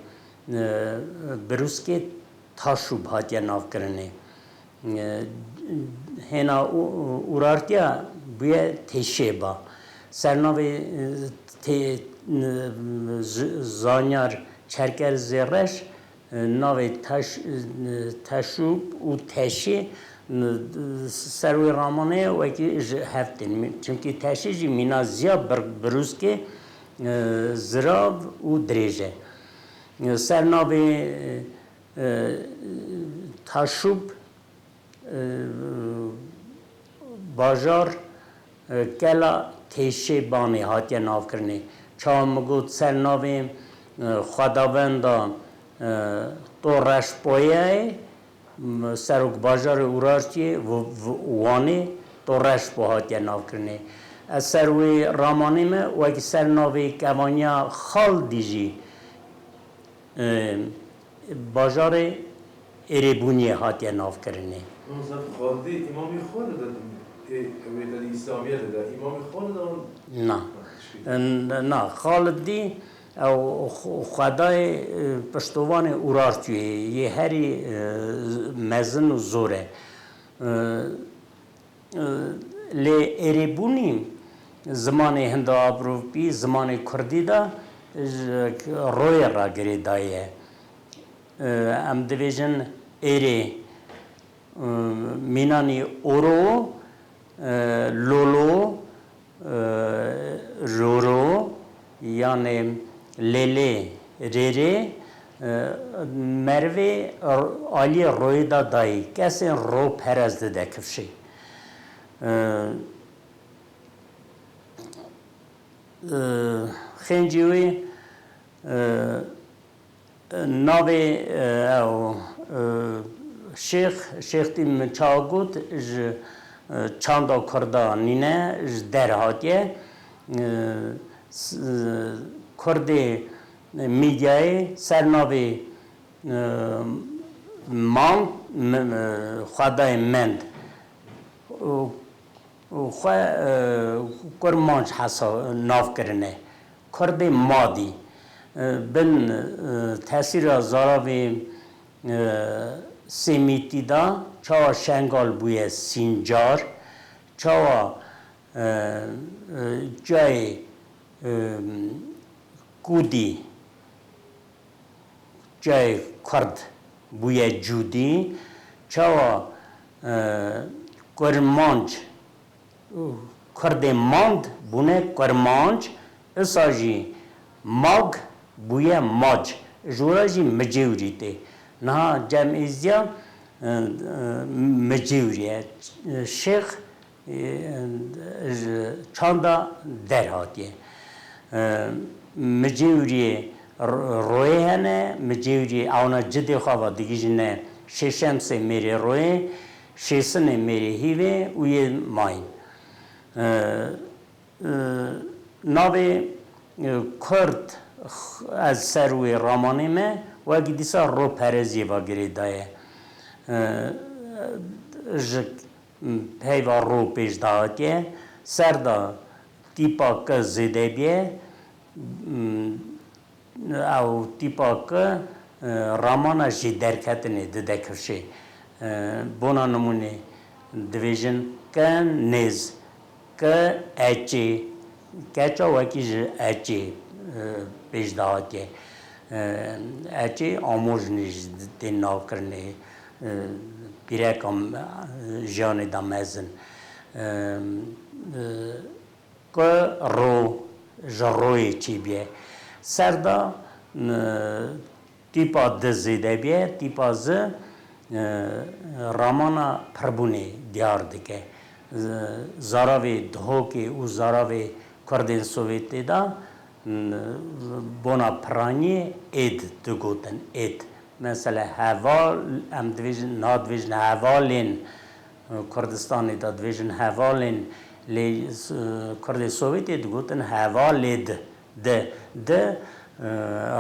birûskê Taşûb hatiye navkirinê. Hêna Urartiya bûye Têşêba. Ser navê tê, zanyar Çerker Zêreş, navê Teş-, Teşûb û Teşê, ser wê ramanê wekî ji hev tên. Çimkî Teşê jî mîna ziya bir-, birûskê, zirav û dirêj e. Ser navê E, Taşûb, e, bajar, e, kela Têşêbanê hatiye navkirinê. Çawa min got ser navê, e, xwedavenda, e, Toreşpoyeyê, m-, serok bajarê Urartiyê, v-, v-, Wanê, Toreşpo hatiye navkirinê. Ez ser wê ramanê me, wekî ser navê kevaniya Xaldî jî, e, bajarê Êrêbûniyê hatiye navkirinê. Zaf Xaldî, Îmamê Xalid e, ê, wê te di Îslamiyetê de, Îmamê Xalid e? Na. Ha, N-, na, Xalidî, ew xw-, xwedayê, e, piştovanê Urartiyê yê herî, e, mezin û zor e. E, Lê Êrêbûnî zimanê Hindo-Ewropî, zimanê Kurdî de ji royê re girêdayî ye. Em dibêjin êrê, mînanî oro, lolo, roro, yanê lêlê, rêrê, merivê aliyê royê de dayî, kesên roperest dide kifşê. Xêncî wî, navê, ew, şêx, şêxtî min çawa got, ji çanda kurda nîne, ji der hatiye. Kurdê Mîdyayê ser navê, e, Mand, m-, e, xwedayê Mend. Û, û xwe, e, Kurmanc hesa-, nav kirine. Kurdê Madî. E, bin, e, tesîra zaravê, e, Semîtî de çawa Şengal bûye Sîncar, çawa, e, e, cayê, e, Kûdî, cayê Kurd bûye Cûdî, çawa, e, Kurmanc, Kurdê Mand bûne Kurmanc, isa jî Mag bûye Mac, ji wira jî Micêwrî tê. Niha Cem Êziya, e, e, Micêwrî ye. Şêx, e, ji çanda derhatiye. E, Micêwriyê ro-, royê hene, Micêwriyê ewna cidê xwe ve digihîjine Şêşemsê mêrê royê, Şêsinê mêrê hîvê û yê mayîn. E, e, navê, e, Kurd, x-, ez ser wê ramanê me, wekî dîsa ropereziyê ve girêdaye. E, ji peyva ro pêş de hatiye, ser de tîpa K zêde bîye, ew tîpa K, e, ramana jêderketinê dide kifşê. E, bona nimûnê dibêjin K nêz, K eçê, keça wekî ji eçê, e, pêş de hatiye. E, eçê amojnê jî tên navkirinê, e, pîreka, e, jiyanê de mezin. E, e, K ro, ji royê çêbûye. Ser de, e, tîpa di zêde bûye, tîpa zi, e, ramana pirbûnê diyar dike. Z-, zaravê Duhokê û zaravê Kurdên Sovyetê de, n-, bona piraniyê êd digotin, êd. Mesela heval, em dibêjin, niha dibêjin hevalên, e, Kurdistanê de dibêjin hevalên, lê, e, Kurdê Sovyetê digotin hevalêd, di, di, e,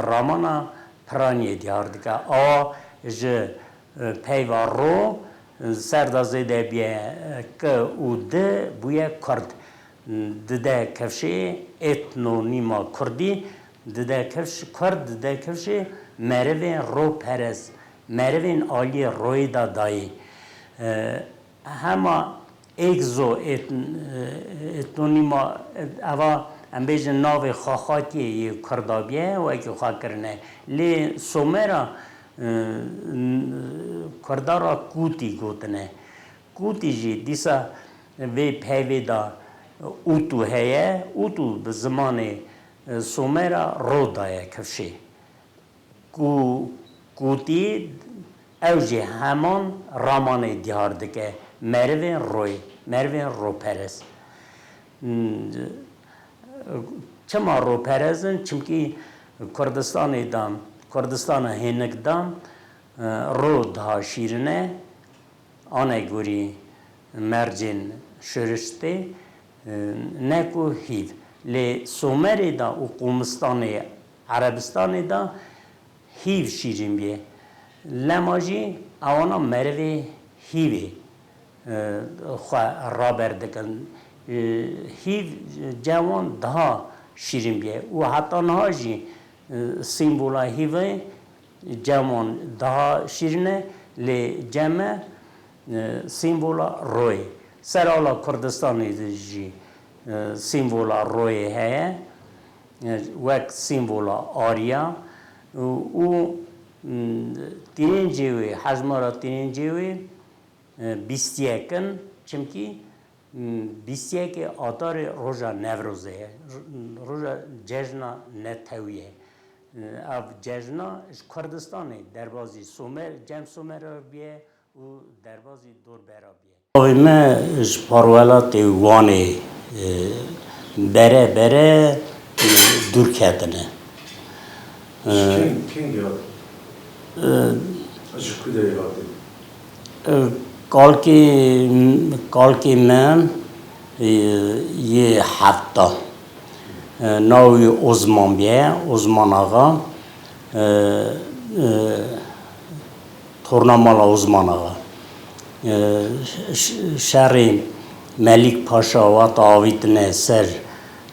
ramana piraniyê diyar dike. A ji, e, peyva ro, e, ser de zêde bûye, e, k û di bûye kurd. Dide kifşê etnonîma kurdî, dide kifş-, kurd dide kifşê merivên roperest, merivên aliyê royê de dayî. E, hema egzo et-, e, etnonîma, eva, em bêjin, navê xaxatiyê yê kurda bûye, wekî xwe kirine. Lê Somera, e, n-, kurda ra Kûtî gotine. Kûtî jî dîsa vê peyvê de Ûtû heye. Ûtû bi zimanê, e, Somera ro daye kifşê. Kû-, Kûtî Ew jî heman ramanê diyar dike, merivên royê, merivên roperest. Çima roperest in? Çimkî Kurdistanê de, Kurdistana hênik de, e, ro daha şîrin e, anegorî mercên şoriştê, e, ne ku hîv. Lê Somerê de û Qomistanê Erebistanê de hîv şîrîn bîye. Lema jî ewana merivê hîvê, e, xwe raber dikin. E, hîv cem wan daha şîrîn bîye û heta niha jî, e, sîmbola hîvê cem wan daha şîrîn e, lê cem me, e, sîmbola royê. Ser ala Kurdistanê de jî, e, sîmbola royê heye, e, wek sîmbola ariya û, û, m, tîrêncê wê, hejmara tîrêncê wê, e, bîst yek in, çimkî, m, bîst yekê Adarê roja Newrozê ye, r-, roja cejna netewî ye. E, ev cejna ji Kurdistanê derbazî Somer, cem Somer re bîye û derbazî dor bera bîye. Bavê me ji parwelatê Wanê, e, bere bere, e, dûr ketine. E, Keng, keng ya? E, Ji ku derê hatî? E, kalkê, kalkê me, e, yê hefta. E, navê wî Ozman bîye, Ozman Axa. E, e, Torna mala Ozman Axa. E, ş-, ş-, şerê Melîk Paşa wata avîtine ser,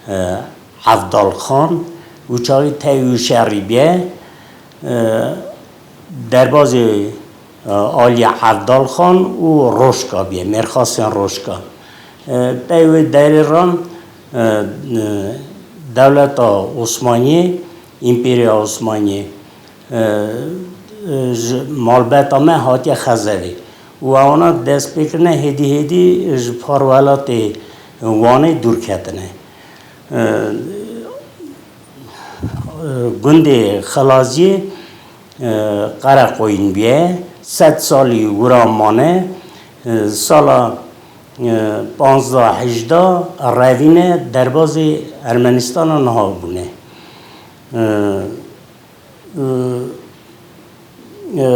e, Evdal Xan û çaxî tevî wî şerî bîye, e, derbazê, e, aliyê Evdal Xan û Roşka bîye, mêrxasên Roşka. E, tevî wê derê re, e, e, dewleta Osmaniyê, Împeriya Osmaniyê, e, e, ji malbeta me hatiye Xezevê. Û ewana dest pê kirine hêdî hêdî ji parwelatê Wanê dûr ketine. E, e, gundê Xilaziyê, e, Qereqoyîn bûye. Sed salî wira mane, e, sala, e, panzdeh hejda revîne derbazê Ermenistana niha bûne. E, e, e,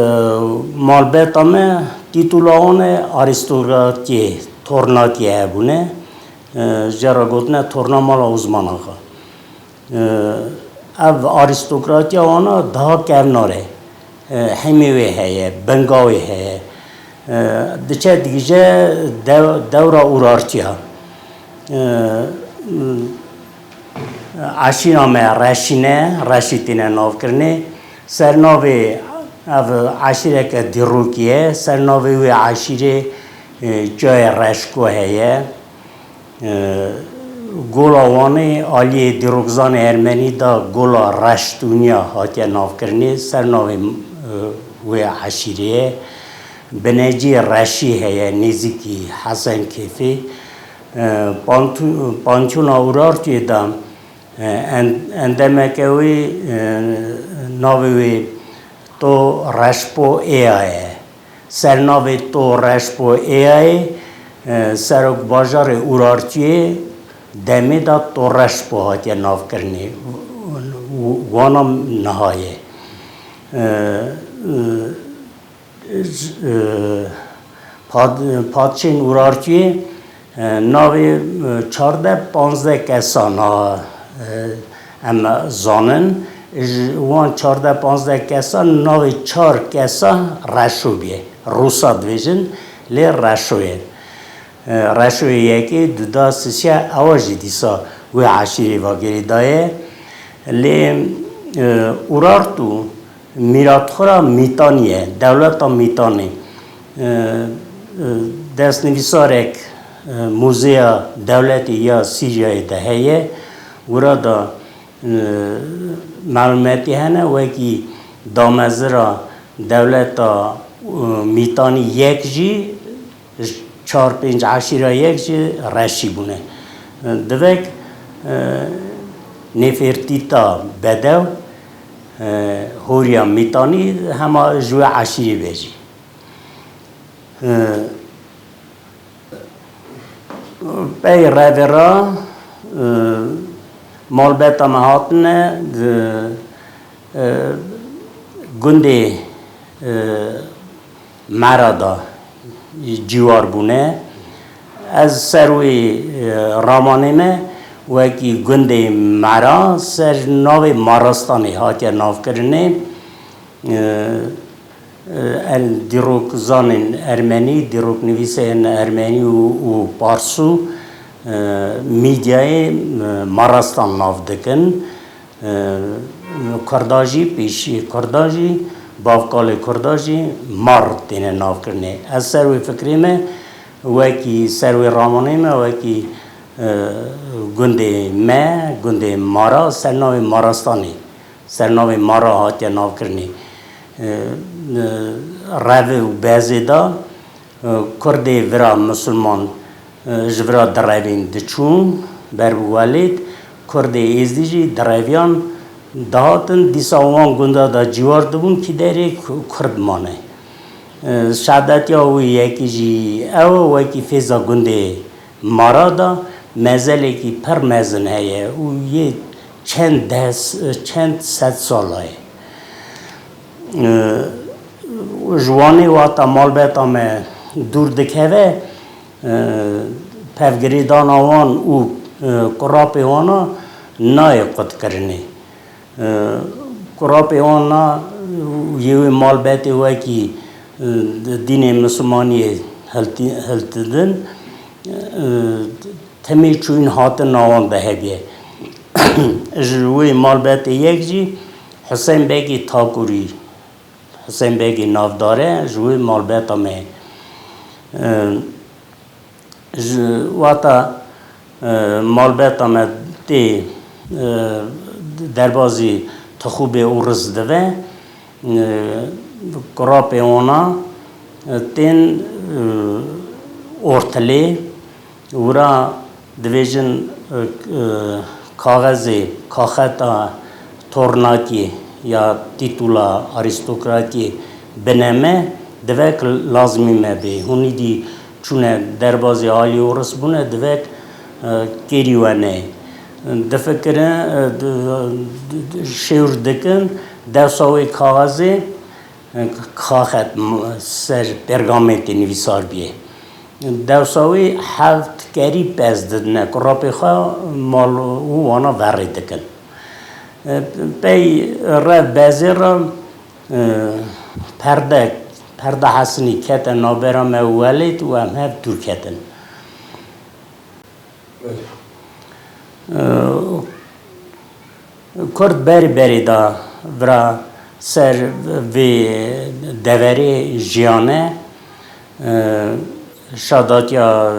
malbeta me tîtula wan e arîstokratiyê, tornatiyê hebûne. E, jê re gotine torna mala Ozman Axa. E, ev arîstokratiya wana daha kevnar e. E, hemê wê heye, binga wê heye. E, diçe digije dew-, dewra Urartiya. E, eşîra me Reşî ne, Reşî tîne navkirinê. Ser navê ev eşîreke dîrokî ye, ser navê wê eşîrê, e, çiyayê Reşko heye. E, Gola Wanê aliyê dîrokzanê ermenî de Gola Reştûniya hatiye navkirinê, ser navê, e, wê eşîrê ye. Binecî Reşî heye, nêzîkî Hesenkêfê. E, Pantû-, Pantûna Urartuyê de, e, en-, endemeke wê, e, navê wê To Reşpo Êya ye. Sernavê To Reşpo Êyayê, e, serokbajarê Urartuyê demê de To Reşpo hatiye navkirinê. Wana niha ye. E, e, pad-, padşên Urartuyê, e, navê, e, çardeh panzdeh kesan a, e, em zanin. Ji wan çardeh panzdeh kesan navê çar kesa Reşo bûye. Rûsa dibêjin, lê Reşo ye. E, Reşoyê yekê, du da, sisiya, ewa jî dîsa wê eşîrê va girêdaye. Lê, e, Urartu mîratxura Mîtanî ye, dewleta Mîtanî. E, e, destnivîsarek, e, Muzeya Dewletê ya Sîriyayê de heye. Wira da, e, malûmetî hene, wekî damezira dewleta, e, Mîtanî yek jî, çar pênc eşîra yek jî Reşî bûne. Divek, e, Nêfertîta Bedew, e, Horiya Mîtanî hema ji wê eşîrê be jî. Pey revê re, e, malbeta me hatine di, e, gundê, e, Mera de cîwar bûne. Ez ser wê, e, ramanê me wekî gundê Mera ser navê Marastanê hatiye navkirinê. E, e, el dîrok zanên ermenî, dîrok nivîseyên ermenî û, û parsû, e, mîdyayê, e, Marastan nav dikin. E, Kurda jî, pêşiyê Kurda jî, bavkalê Kurda jî Mar têne navkirinê. Ez ser wê fikrê me, wekî ser wê ramanê me, wekî, e, gundê me, gundê Mara, ser navê Marastanê, ser navê Mara hatiye navkirinê. E, e, revê û bezê de, e, Kurdê vira misilman, e, ji vira direvîn diçûn ber bi welêt, Kurdê êzdî jî direviyan dihatin, dîsa wan gunda de cîwar dibûn, kî derê Ku-, Kurd mane. E, şadetiya wî yekî jî ew e, wekî fêza gundê Mara de mezelekî pir mezin heye û yê çend des, çend sed sala ye. E, ji Wanê wata malbeta me dûr dikeve, e, pevgirêdana wan û, e, kurapê wana nayê qutkirinê. E, kurapê wana yê wê malbetê wekî, e, dînê mislimaniyê hilti-, hiltidin, e, temê çûyîn hatina wan de hebiye. Ji wê malbetê yek jî Husên Begê Takurî, Husên Begê navdar e, ji wê malbeta me ye. E, ji wata, e, malbeta me tê, e, derbazî Tixûbê Ûris dive, e, kurapê wana, e, tên, e, ortilê, wira dibêjin, e, e, kaxezê, kaxeta tornakiyê ya tîtula arîstokratiyê bine me, divek lazimî me bê. Hûn îdî çûne derbazê alî Ûris bûne, divek, e, kêrî we neyê. Difikirin, e, di, di, di, şêwr dikin, dewsa wê kaxezê, e, kaxet m-, ser pergamentê nivîsar bîye. Dewsa wê heft kerî pez didine, kurapê xwe mal û wana verê dikin. E, pey rev bezê re, e, perde, perde hesinî kete navbera me û welêt û em hev dûr ketin. Belê. E, Kurd berî berî de vira ser vê deverê jiyane, e, şadatiya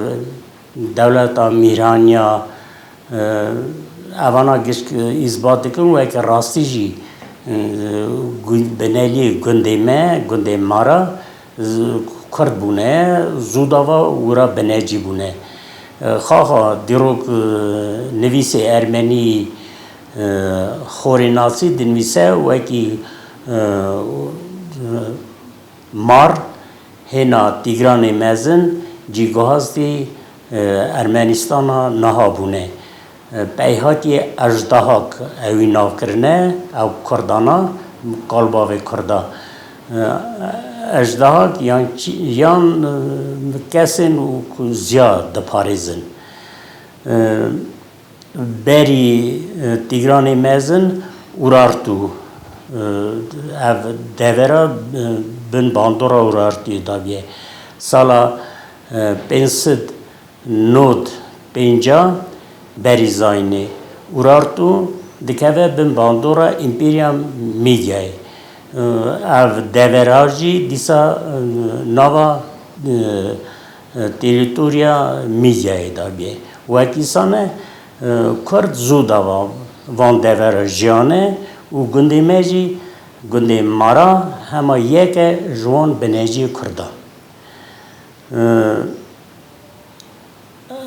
dewleta Mîhraniya, e, evana gişk îsbat dikin, weke rastî jî, e, gu-, binelî gundê me, gundê Mara, z-, Kurd bûne, zû dava wira binecî bûne. E, xaxa dîrok, e, nivîsê ermenî, e, Xorê Nasî dinivîse wekî, e, Mar hêna Tîgranê Mezin cîguhastî, e, Ermenîstana niha bûne. E, pey hatî ejdahak ewî nav kirine, ew kurdana, kalbavê kurda. E, ejdahak yan çi-, yan, e, kesên û ku ziya diparêzin. E, Berî, e, Tîgranê Mezin Urartu, e, ev devera, e, bin bandora Urartuyê dabiye. Sala, e, pênc sed nod pênca berî zayînê. Urartu dikeve bin bandora Împeriya Mîdyayê. Ev devera jî dîsa, e, nava, e, e, terîtoriya Mîdyayê dabiye. Wekî sane, e, Kurd zû dava van devera jiyane û gundê me jî, gundê Mara hema yek e ji wan bineciyê Kurdan. E,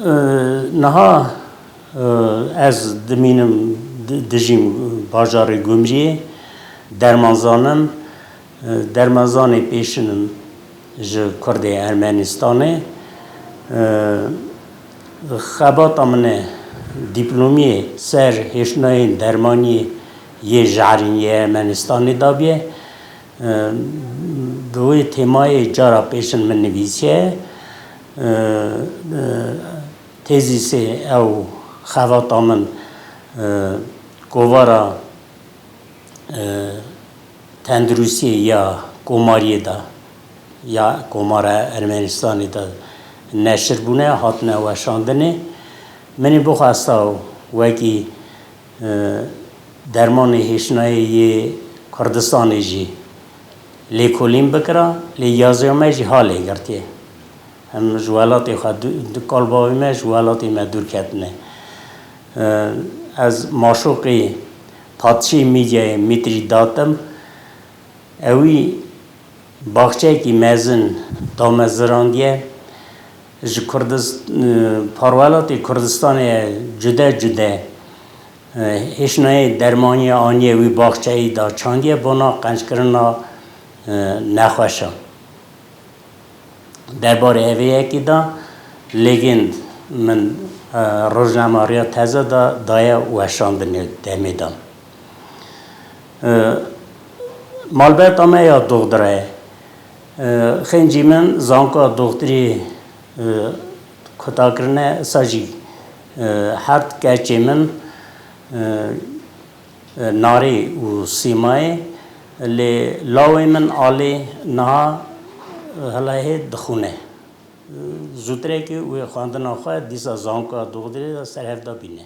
e, niha, e, ez dimînim, di-, dijîm bajarê Gumriyê, dermanzan im, e, dermanzanê pêşin im. Ji Kurdê Ermenistanê, e, xebata min e dîplomiyê ser hêşnayên dermaniyê yê jarîn yê Ermenistanê dabiye. E, bi wê têmayê cara pêşin min nivîsiye. E, e, têzîsê ew xebata min, e, kovara e, tenduristiyê ya komariyê de, ya Komara Ermenistanê de neşir bûne, hatine weşandinê. Min ê bixwesta wekî, e, dermanê hêşnayê yê Kurdistanê jî lêkolîn bikira, lê yaziya me jî ha lê girtiye. Em ji welatê xwe du-, di kalbavê me ji welatê me dûr ketine. Ez maşoqê Padşê Mîdyayê Mîtrîdat im. Ewî baxçeyekî mezin damezirandiye. Ji Kurdist-, parwelatê Kurdistanê cude cude, e, hêşnayê dermaniyê aniye wî baxçeyî da çandiye bona qencikirina, e, nexweşan. Derbarê evê yekî de lêgên min, e, rojnamariya teze de daye weşandinê demê de. E, malbeta me ya doxdira ye. E, xêncî min zanka doxtirî, e, kuta kirine, sa jî, e, heft keçê min, e, e, Narî û Sîmayê, lê lawê min Alî niha, e, hilehê dixwîne. E, zûtirekî wê xwendina xwe dîsa zanka doxtirê de ser hev de bîne.